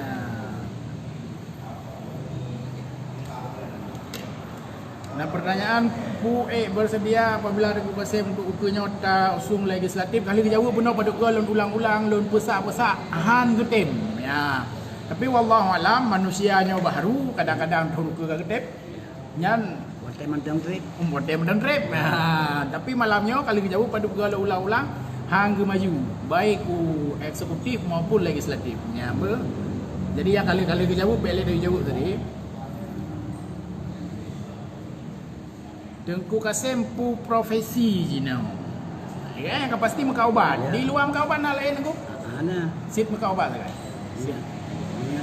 Nah, pertanyaan, pu ék bersedia apabila Teungku Kasem untuk ukeue nyoe ta usung legislatif? Ka lheueh geujaweueb bunoe, padub goe lôn ulang-ulang, lôn peusak-peusak, han geutem. Ya. Tapi wallahu alam, manusia nyoe baharu, kadang-kadang thon ukeue ka geutem. Nyan watèe mantong trép. Hmm, watèe mantong trép. Ha, tapi malam nyoe ka lheueh geujaweueb padub goe lôn ulang-ulang, han geumaju, baik u eksekutif maupun legislatif. Nyan beuh. Jadi nyang ka lheueh, ka lheueh geujaweueb, bèk lé geujaweueb tadi. Teungku Kasem peue profesi jinoe? Ya, nyang ka pasti meukat ubat. Ya. Di luwa meukat ubat na laén, Teungku? Ah, na. Cit meukat ubat sagai? Ya.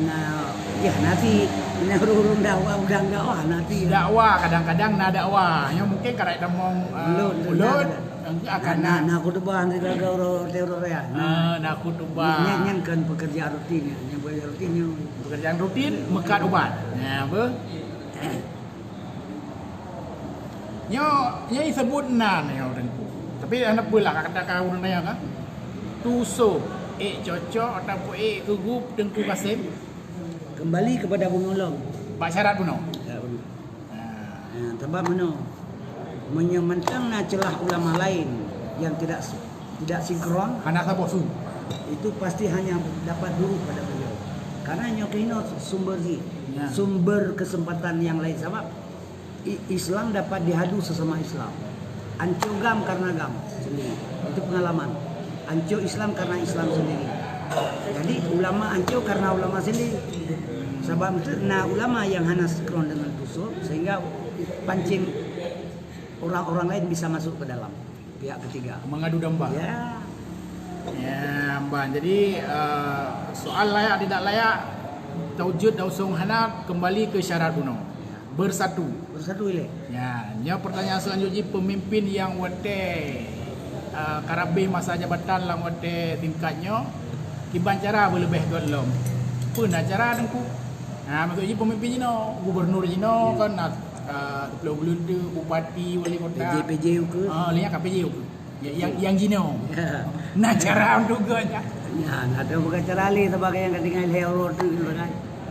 Na, ya, na cit. Na ureueng-ureueng dakwah, udang dakwah, na cit. Dakwah, kadang-kadang na dakwah. Nyoe mungkin karai tamong, eh, ulôn, ulôn, na, na. Enggak akan na, na, na khutubah, na jaga uroe, uroe raya. Na. Ah, na khutubah. Nyan, nyan kan pekerjaan rutin, ya. Nyan pekerjaan rutin, nyan. Pekerjaan rutin, meukat ubat. Ya, beuh. Nyoe, nyoe iseubut nan nyoe Teungku. Tapi hana peue lah, kata ka ureueng nanya kan. Tusoe, ék cocok ataupun ék keugup Teungku Kasem? Kembali kepada bunoe lom. Bak syarat bunoe? Ya, bunoe. Ha. Ha, sabab meunoe, meunyoe mantong na ceulah ulama laén nyang tidak tidak sinkron, hana saboh su, itu pasti hanya dapat buruk pada beliau. Karena nyoe keunoe sumber jih, ya, sumber kesempatan nyang laén. Sabab i-, Islam dapat diadu sesama Islam. Anco GAM karena GAM sendiri. Itu pengalaman. Anco Islam karena Islam sendiri. Jadi ulama anco karena ulama sendiri. Sabab na ulama yang hana sinkron dengan Tusoe sehingga pancing orang-orang lain bisa masuk ke dalam. Pihak ketiga. Mengadu domba. Ya. Ya, Mbah. Jadi, eh, soal layak tidak layak, taujud dan usung hana, kembali ke syarat bunoe. Ya. Bersatu. Bersatu ilée. Ya, nyoe pertanyaan selanjutnya, pemimpin yang watée, eh, karabeh masa jabatan lam watée tingkat nyoe, kiban cara beuleubeh göt lom. Peue na cara Teungku? Ha, maksud jih pemimpin jinoe, gubernur jinoe, ya, kan na, eh, kepala beleuteuk, bupati, wali kota. P J, P J ukeue. Ah, lé nyan ka P J ukeue. Ya, yang, yang jinoe. Ya. Na cara untuk göt nyan. Ya, na ada bukan cara lé sebagai yang ketinggai lhèe uroe tu kan.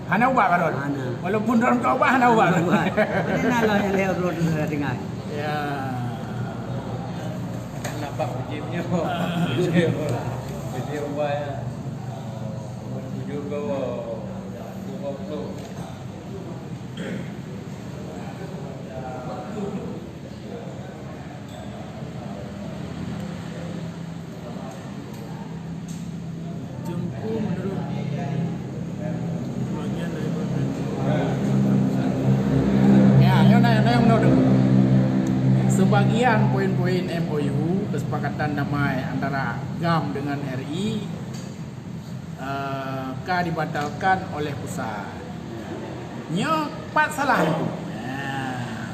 Hana ubat baroe. Hana. Walaupun droe ka ubat, hana ubat. Hana ubat. Padahal na lah yang lhèe uroe tu ketinggai. Ya. Nampak uji punya. Uji ubat ya. Tujuh ke dua puluh. Teungku, menurut bagian daripada... Ya, nyoe na, nyoe na, nyoe na. Sebagian poin-poin M O U, kesepakatan damai antara GAM dengan R I, eh, ka dibatalkan oleh pusat. Nyoe pat salah Teungku? Nah.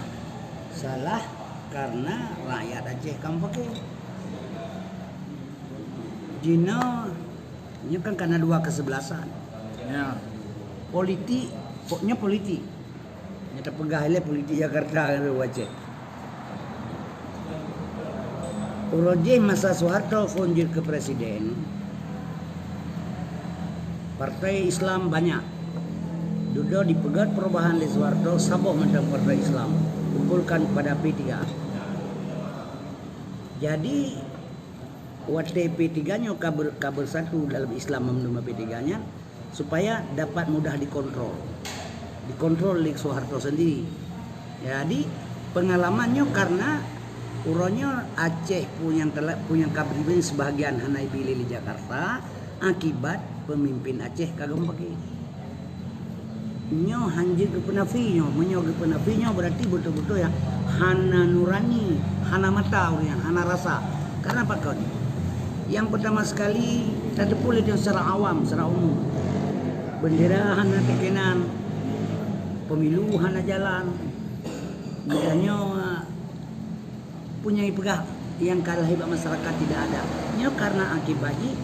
Salah karena rakyat Aceh ka meupaké. Jinoe, nyoe kan karena dua kesebelasan. Ya. Politik, pokoknya politik. Nyoe tapeugah ilée politik Jakarta ngon Aceh. Uroe jih masa Soeharto phon jeuet keu presiden, partai Islam banyak. Dudoe dipeugét perubahan lé Soeharto, saboh mantong partai Islam kumpulkan pada P tiga. Jadi, watée P tiga nyoe ka ber-, ka bersatu dalam Islam meunurot P tiga nyan, supaya dapat mudah dikontrol. Dikontrol lé Soeharto sendiri. Jadi, pengalaman nyoe karena uroe nyoe Aceh pun nyang telat, pun nyang ka bri sebahagian hana ipiléh lé Jakarta akibat pemimpin Aceh ka geumeupaké. Nyoe hanjeuet geupeunafi nyoe. Meunyoe geupeunafi nyoe, berarti beutôi-beutôi hana nurani, hana mata ureuëng nyan, hana rasa. Karena pakon? Yang pertama sekali, tateupeue lé secara awam, secara umum. Bendera hana teukenan, pemilu hana jalan. Misalnya, peue nyang ipeugah nyang ka lahé bak masyarakat tidak ada. Nyoe karena akibat jih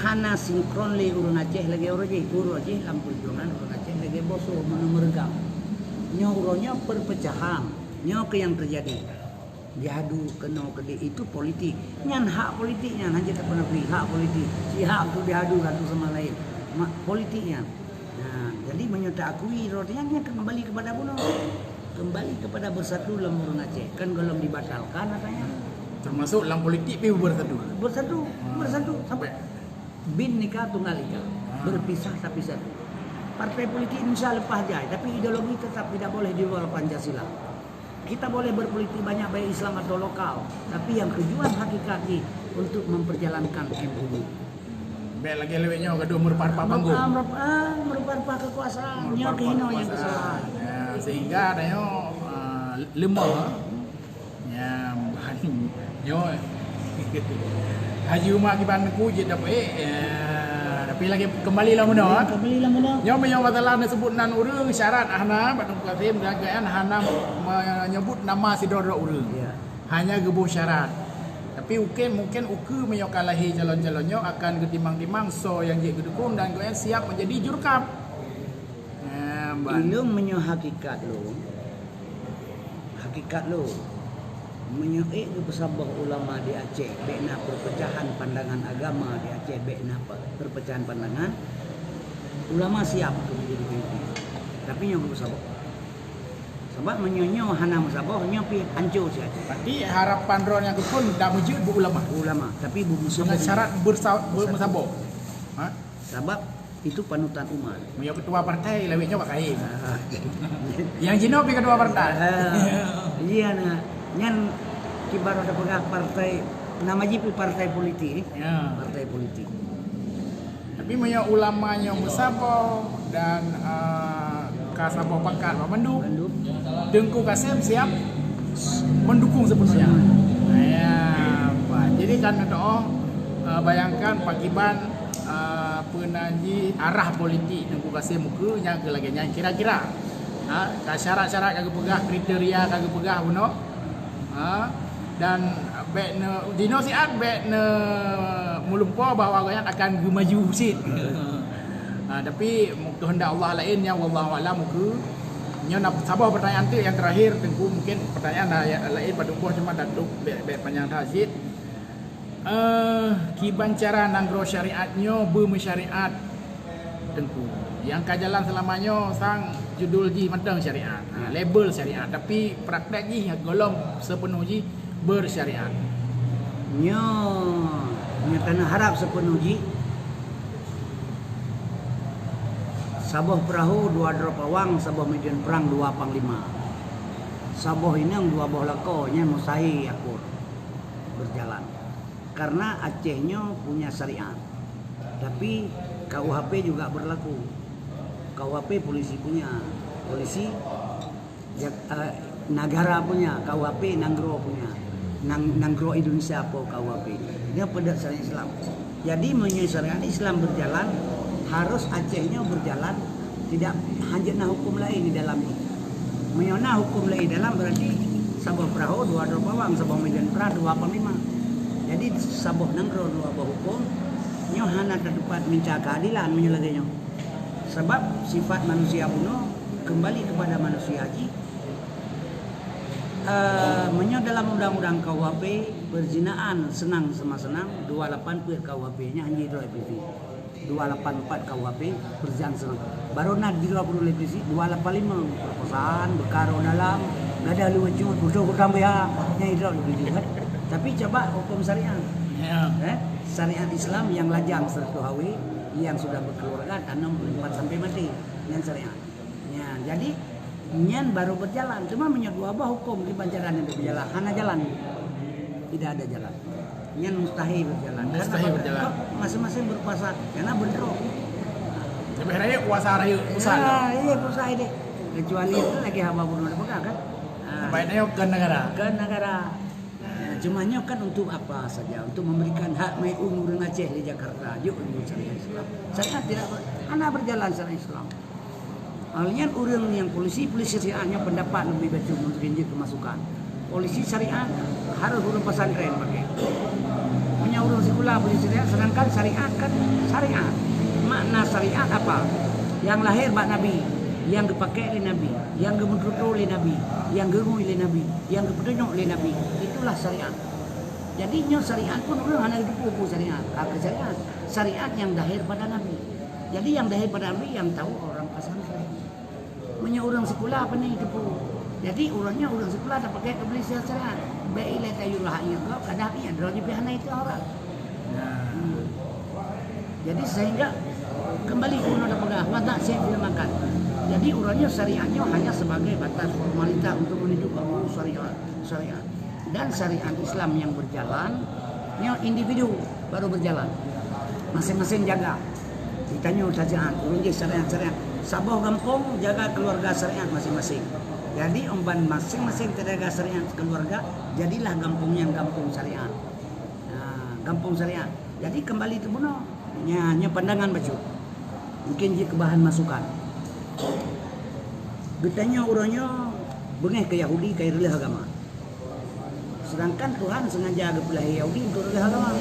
hana sinkron lé ureuëng Aceh lagée uroe jih. Uroe jih lam peujuangan ureuëng Aceh lagée boh soe meunurot meureugang. Nyoe uroe nyoe perpecahan. Nyoe keuh nyang teujadi. Diadu keunoe keudeh, itu politik. Nyan hak politik nyan, hana jeuet tapeunafi hak politik. Ci hak untuk diadu satu sama lain. Mak politik nyan. Nah, jadi meunyoe taakui rot nyan, nyan kembali kepada bunoe. Kembali kepada bersatu lam ureuëng Aceh, kan golom dibatalkan katanya. Termasuk lam politik pih bersatu. Bersatu, bersatu sampai bin nika tunggal ika, berpisah tapi satu. Partai politik insya lepas jai, tapi ideologi tetap tidak boleh di luar Pancasila. Kita boleh berpolitik banyak baik Islam atau lokal, tapi yang tujuan hakikat jih untuk memperjalankan M O U. Bèk lagèe lewat nyoe gadoh meureumpah-reumpah panggung. Ah, meureumpah, ah, meureumpah-reumpah kekuasaan. Nyoe keuhinoe nyang kesalahan. Ya, sehingga ada nyoe uh, lemah. Ya, nyoe Haji Umar kiban ku jeuet dapat eh, ya, tapi lagi kembali lah meunoe. Kembali lah meunoe. Nyoe meunyoe masalah disebut nan ureuëng syarat hana bak Teungku Kasim dan keuan hana menyebut nama sidroe-droe ureuëng. Ya. Hanya geuboh syarat. Tapi mungkin mungkin ukeue meunyoe ka lahé calon-calon nyoe akan geutimang-timang soe nyang jeuet geudukung dan gobnyan siap menjadi jurkam. Nah, ban. Ilôn meunyoe hakikat lôn, hakikat lôn, meunyoe ék geupeusaboh ulama di Aceh, bèk na perpecahan pandangan agama di Aceh, bèk na pe- perpecahan pandangan, ulama siap untuk menjadi pemimpin. Tapi nyoe geupeusaboh. Sebab meunyoe nyoe hana meusaboh, nyoe pih hancô si Aceh. Berarti harapan droe nyang keupeue dak meujeuet beu ulama. Ulama, tapi bu Dengan syarat bersa- bermeusaboh. Ha? Sebab itu panutan umat. Meunyoe ketua partai lawét nyoe bak kain. Ah, Yang jinoe pih ketua partai. ah, iya nah, nyan kiban tapeugah partai, nama jih pih partai politik. Ya. Partai politik. Tapi meunyoe ulama nyoe meusaboh dan uh, ka saboh pakat bak bandum, Bandum. Teungku Kasim siap mendukung sepenuhnya. Ya, bah. Jadi kan doa uh, bayangkan pakiban uh, peue nan jih arah politik Teungku Kasim muka nyang keu lagèe nyan kira-kira. Ha, ka syarat-syarat ka geupeugah, kriteria ka geupeugah bunoe. Ha, dan bèk ne jinoe siat bèk ne meulumpoe bahwa gobnyan akan geumaju sit. Ha, tapi keuheundak Allah laén nyan wallahu alam muka. Nyoe na saboh pertanyaan tu yang terakhir Teungku, mungkin pertanyaan la- laén padum boh cuma datuk bèk bèk panjang that sit. Eh, kiban cara nanggroe syariat nyoe beumeusyariat Teungku. Yang ka jalan selama nyoe sang judul jih mantong syariat. Ha, label syariat tapi praktek jih golom sepenuh jih bersyariat. Nyoe nyang tanah harap sepenuh jih. Saboh peurahô dua droe pawang, saboh meudon prang dua panglima. Saboh inong dua boh lakoe nyan mustahil akur berjalan. Karena Aceh nyoe punya syariat. Tapi K U H P juga berlaku. K U H P polisi punya. Polisi negara punya, K U H P nanggroe punya. Nang nanggroe Indonesia apa K U H P. Dia pada syariat Islam. Jadi meunyoe syariat Islam berjalan, harus Aceh nyoe berjalan, tidak hanjeuet na hukum lain di dalam ni. Meunyoe na hukum lain dalam berarti saboh peurahô dua droe pawang, saboh meudon prang dua panglima. Jadi saboh nanggroe dua boh hukum nyoe hana tatupat minta keadilan meunyoe lagèe nyoe. Sebab sifat manusia bunoe kembali kepada manusia jih. Uh, meunyoe dalam undang-undang K U H P perzinaan senang sama senang dua lapan peuet K U H P nya hanya droe P V. Dua lapan empat K U H P perzinaan senang. Baru na di dua puluh lima dua lapan lima perkosaan, bekaro dalam, gadah lucu, tuduh hutang biha, nya idrok lebih kan. Tapi coba hukum syariat. Ya. Eh, syariat Islam yang lajang seratus H W yang sudah berkeluarga tanam empat sampai mati. Yang syariat. Ya, jadi nyan baru berjalan. Cuma meunyoe dua boh hukum di pancaran yang berjalan, hana jalan. Tidak ada jalan. Nyan mustahil berjalan. Mustahil berjalan. Masing-masing berkuasa karena bentrok. Lebih raya kuasa raya pusat. Ya, iya pusat ini. Kecuali itu lagi haba bunuh pegang kan. Ah. Baik nyoe ke negara. Ke negara. Ya, cuma nyoe kan untuk apa saja? Untuk memberikan hak maiun ureuëng Aceh di Jakarta. Yuk ureuëng syariat Islam. Syariat tidak ber, hana berjalan syariat Islam. Hal nyan ureuëng yang polisi, polisi syariat nyoe pendapat lebih baca mungkin je kemasukan. Polisi syariat harus ureuëng pesantren pakai. Punya ureuëng sekolah polisi syariat, sedangkan syariat kan syariat. Makna syariat apa? Yang lahir bak Nabi, yang dipakai oleh Nabi, yang geumeututoe oleh Nabi, yang geungui oleh Nabi, yang geupeutunyok oleh Nabi. Itulah syariat. Jadi nyoe syariat pun ureuëng hana geuteupeue syariat. Apa syariat? Syariat yang lahir pada Nabi. Jadi yang lahir pada Nabi yang tahu orang pesantren. Meunyoe ureuëng sikula apa ni teupeu? Jadi ureuëng nyoe ureuëng sikula tapakai keu beli syariat. Baik ilée tayue rahat nyoe kok, kadang iya droe jih pih hana itu orang. Nah. Jadi sehingga kembali ke undang pegang watak saya film makan. Jadi urangnya syariatnya hanya sebagai batas formalitas untuk menunjukkan oh, syariat, syariat. Dan syariat Islam yang berjalan, yang individu baru berjalan. Masing-masing jaga. Ditanya kerajaan, urang je syariat-syariat. Saboh gampong jaga keluarga syariat masing-masing. Jadi umban masing-masing terjaga syariat keluarga, jadilah gampong yang gampong syariat. Nah, gampong syariat. Jadi kembali tu bunoe. Nya, nya pandangan bacut. Mungkin jih keu bahan masukan. Geutanyoe uroe nyoe beungéh keu Yahudi ka reuloh agama. Sedangkan Tuhan sengaja geupeulahé Yahudi untuk reuloh agama.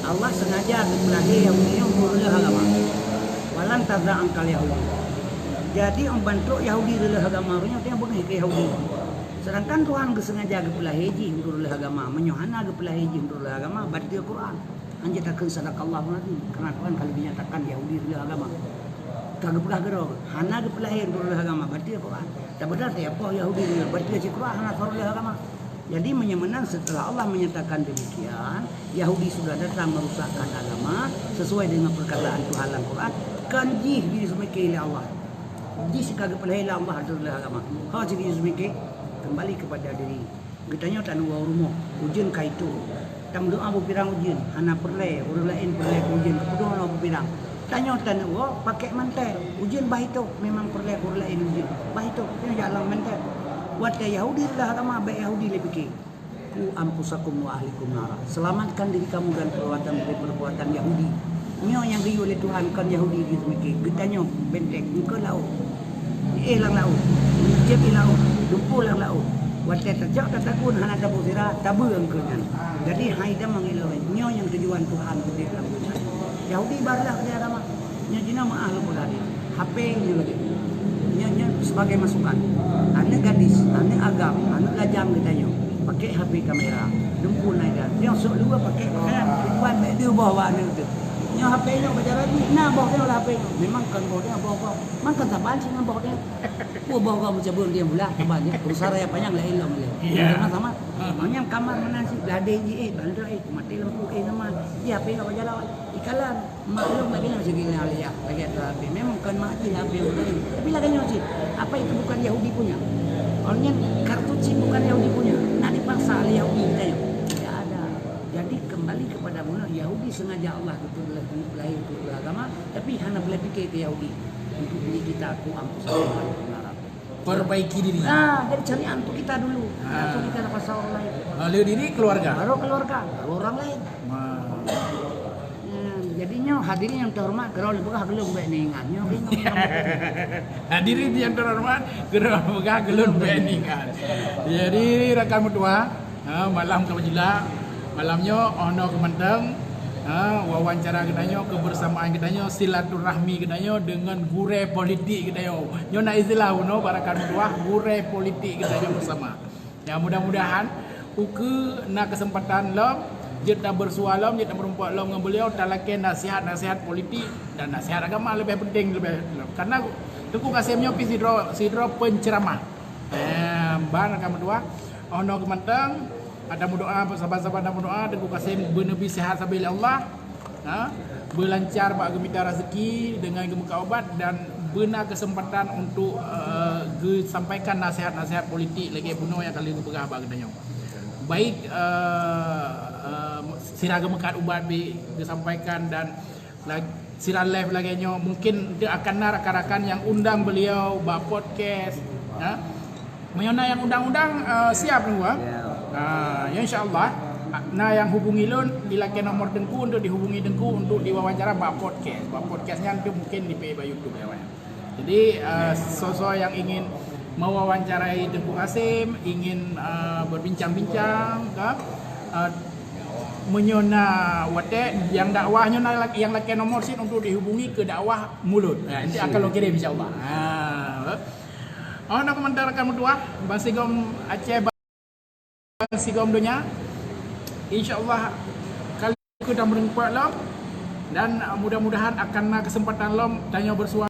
Allah sengaja geupeulahé Yahudi nyoe untuk reuloh agama. Walan tarda angkal Yahudi. Jadi, ong bantuk Yahudi reuloh agama uroe nyoe teuh beungéh keu Yahudi. Sedangkan Tuhan geusengaja geupeulahé jih untuk reuloh agama. Meunyoe hana geupeulahé jih untuk reuloh agama, bateue Quran. Hana takheun sadaqallahu azim, karena Tuhan ka lheueh nyatakan Yahudi reuloh agama. Ka geupeugah keudroe, hana geupeulahé reuloh agama, bateue Quran. Tabedar teuh poh Yahudi reuloh, bateue cit Quran hana reuloh agama. Jadi meunyoe meunan setelah Allah menyatakan demikian, Yahudi sudah datang merusakkan agama sesuai dengan perkataan Tuhan dalam Quran, kan jih jiseumiké lé Allah. Jih ka geupeulahé lé Allah reuloh agama. Ho cit jiseumiké, kembali kepada diri. Geutanyoe taneuk woe rumoh, ujeuen ka itôh. Tameudoa beupirang ujeuen, hana peureulée, ureuëng laén peureulée keu ujeuen, keupeudong lom beupirang. Tanyoe taneuk woe pakék mantée, ujeuen bah itôh, memang peureulée keu ureuëng laén ujeuen, bah itôh, tanyoe jak lom mantée. Watée Yahudi reuloh agama, bék Yahudi lé pike. Ku anfusakum wa ahlikum nara. Selamatkan diri kamu dan perbuatan dari perbuatan Yahudi. Nyoe nyang geuyue lé Tuhan kon Yahudi geupike. Geutanyoe benteng, engkeu laôt. Éh lam laôt, céb di laôt, lumpur lam laôt. Watée tacok tatagun hana tapeusira, tabeue engkeu nyan. Jadi hai damang ilée, nyoe nyang tujuan Tuhan udeb lam donya. Yahudi barulah keu agama. Nyoe jinoe meuah lôn peugah lé. H P nyoe lagée. Nyoe, nyoe sebagai masukan. Aneuk gadis, aneuk agam, aneuk lajang geutanyoe. Pakai H P kamera. Lumpur nai dan. Nyoe sok dua pakai, pakai. Buat bek dua boh awak aneuk tu. Nyoe H P nyoe baca lagi. Nah, boh nyoe lah H P nyoe. Memang kon boh nyoe, boh, boh. Mangkon saban sih ngon boh nyoe. Wah, boh kau mencabur dia mula, saban ya. Pengusaha raya panjang lah elok mula. Iya. Sama-sama. Manyam kamar mana sih? Ladé ji eh, bandar eh, mati lampu eh nama. Dia H P nyoe baca lawat. Ikalan. Maklum lagi nak jadi aliyah lagi ada H P. Memang bukan mak cik H P yang tadi. Tapi lagi nyoe cik, apa itu bukan Yahudi punya? Orangnya kartu chip bukan Yahudi punya. Nak dipaksa oleh Yahudi katanya. Tidak ada. Jadi kembali kepada mula Yahudi sengaja Allah betul lahir ke agama, tapi hana boleh fikir ke Yahudi. Untuk diri kita aku ampu salah. Perbaiki diri. Ah, jadi cari untuk kita dulu. Ah. Untuk kita dapat orang lain. Ah, lewat diri keluarga. Baru keluarga, baru orang lain. Ah. Hmm, jadinya hadirin yang terhormat, kalau lebih gelung baik ni ingat. Nyoh, nyoh. Hadirin yang terhormat, kalau lebih gelung baik ni ingat. Jadi rakan meutuah, ha, malam ka jilak. Malam nyoe, oh no keumantong, ha, wawancara geutanyoe, kebersamaan geutanyoe, silaturahmi geutanyoe dengan gurée politik geutanyoe. Nyoe na istilah uno barakan meutuah, gurée politik geutanyoe bersama. Ya, mudah-mudahan ukeue na kesempatan lom, jeuet na bersua lom, jeuet na meurumpok lom ngon beliau, talakée nasihat-nasihat politik dan nasihat agama lebih penting lebih. Karena Teungku Kasim nyoe pih sidroe, sidroe penceramah. Eh, ban rakan meutuah, oh no keumantong, ada meudoa, saban-saban ada meudoa, Teungku Kasim beuneubi sihat sabe lé Allah. Ha? Beulancar bak geumita rezeki dengan geumeukat ubat dan beuna kesempatan untuk, eh, geusampaikan nasihat-nasihat politik lagée bunoe nyang ka lheueh geupeugah bak geutanyoe. Baik, eh, eh, sira geumeukat ubat bi geusampaikan dan lag-, sira live lagée nyoe, mungkin akan na rakan-rakan nyang undang beliau bak podcast, ha? Meunyoe na nyang undang-undang, eh, siap nunggu, ha? Ya. Ah, ya, insya Allah. Na nyang hubungi lôn, dilakée nomor Teungku untuk dihubungi Teungku untuk diwawancara bak podcast. Bak podcast nyan tu mungkin di bak YouTube ya, Wan. Jadi, eh, soe-soe nyang ingin mewawancarai Teungku Kasim, ingin, eh, berbincang-bincang, ka, eh, meunyoe na watée nyang dakwah nyoe na lak-, nyang lakée nomor cit untuk dihubungi keu dakwah mulut. Nanti akan lôn kirim insya Allah. Ha. Oh, na komentar rakan meutuah, bansigom Aceh, bansigom donya. Insya Allah kali keu tameurumpok lom dan mudah-mudahan akan na kesempatan lom tanyoe bersua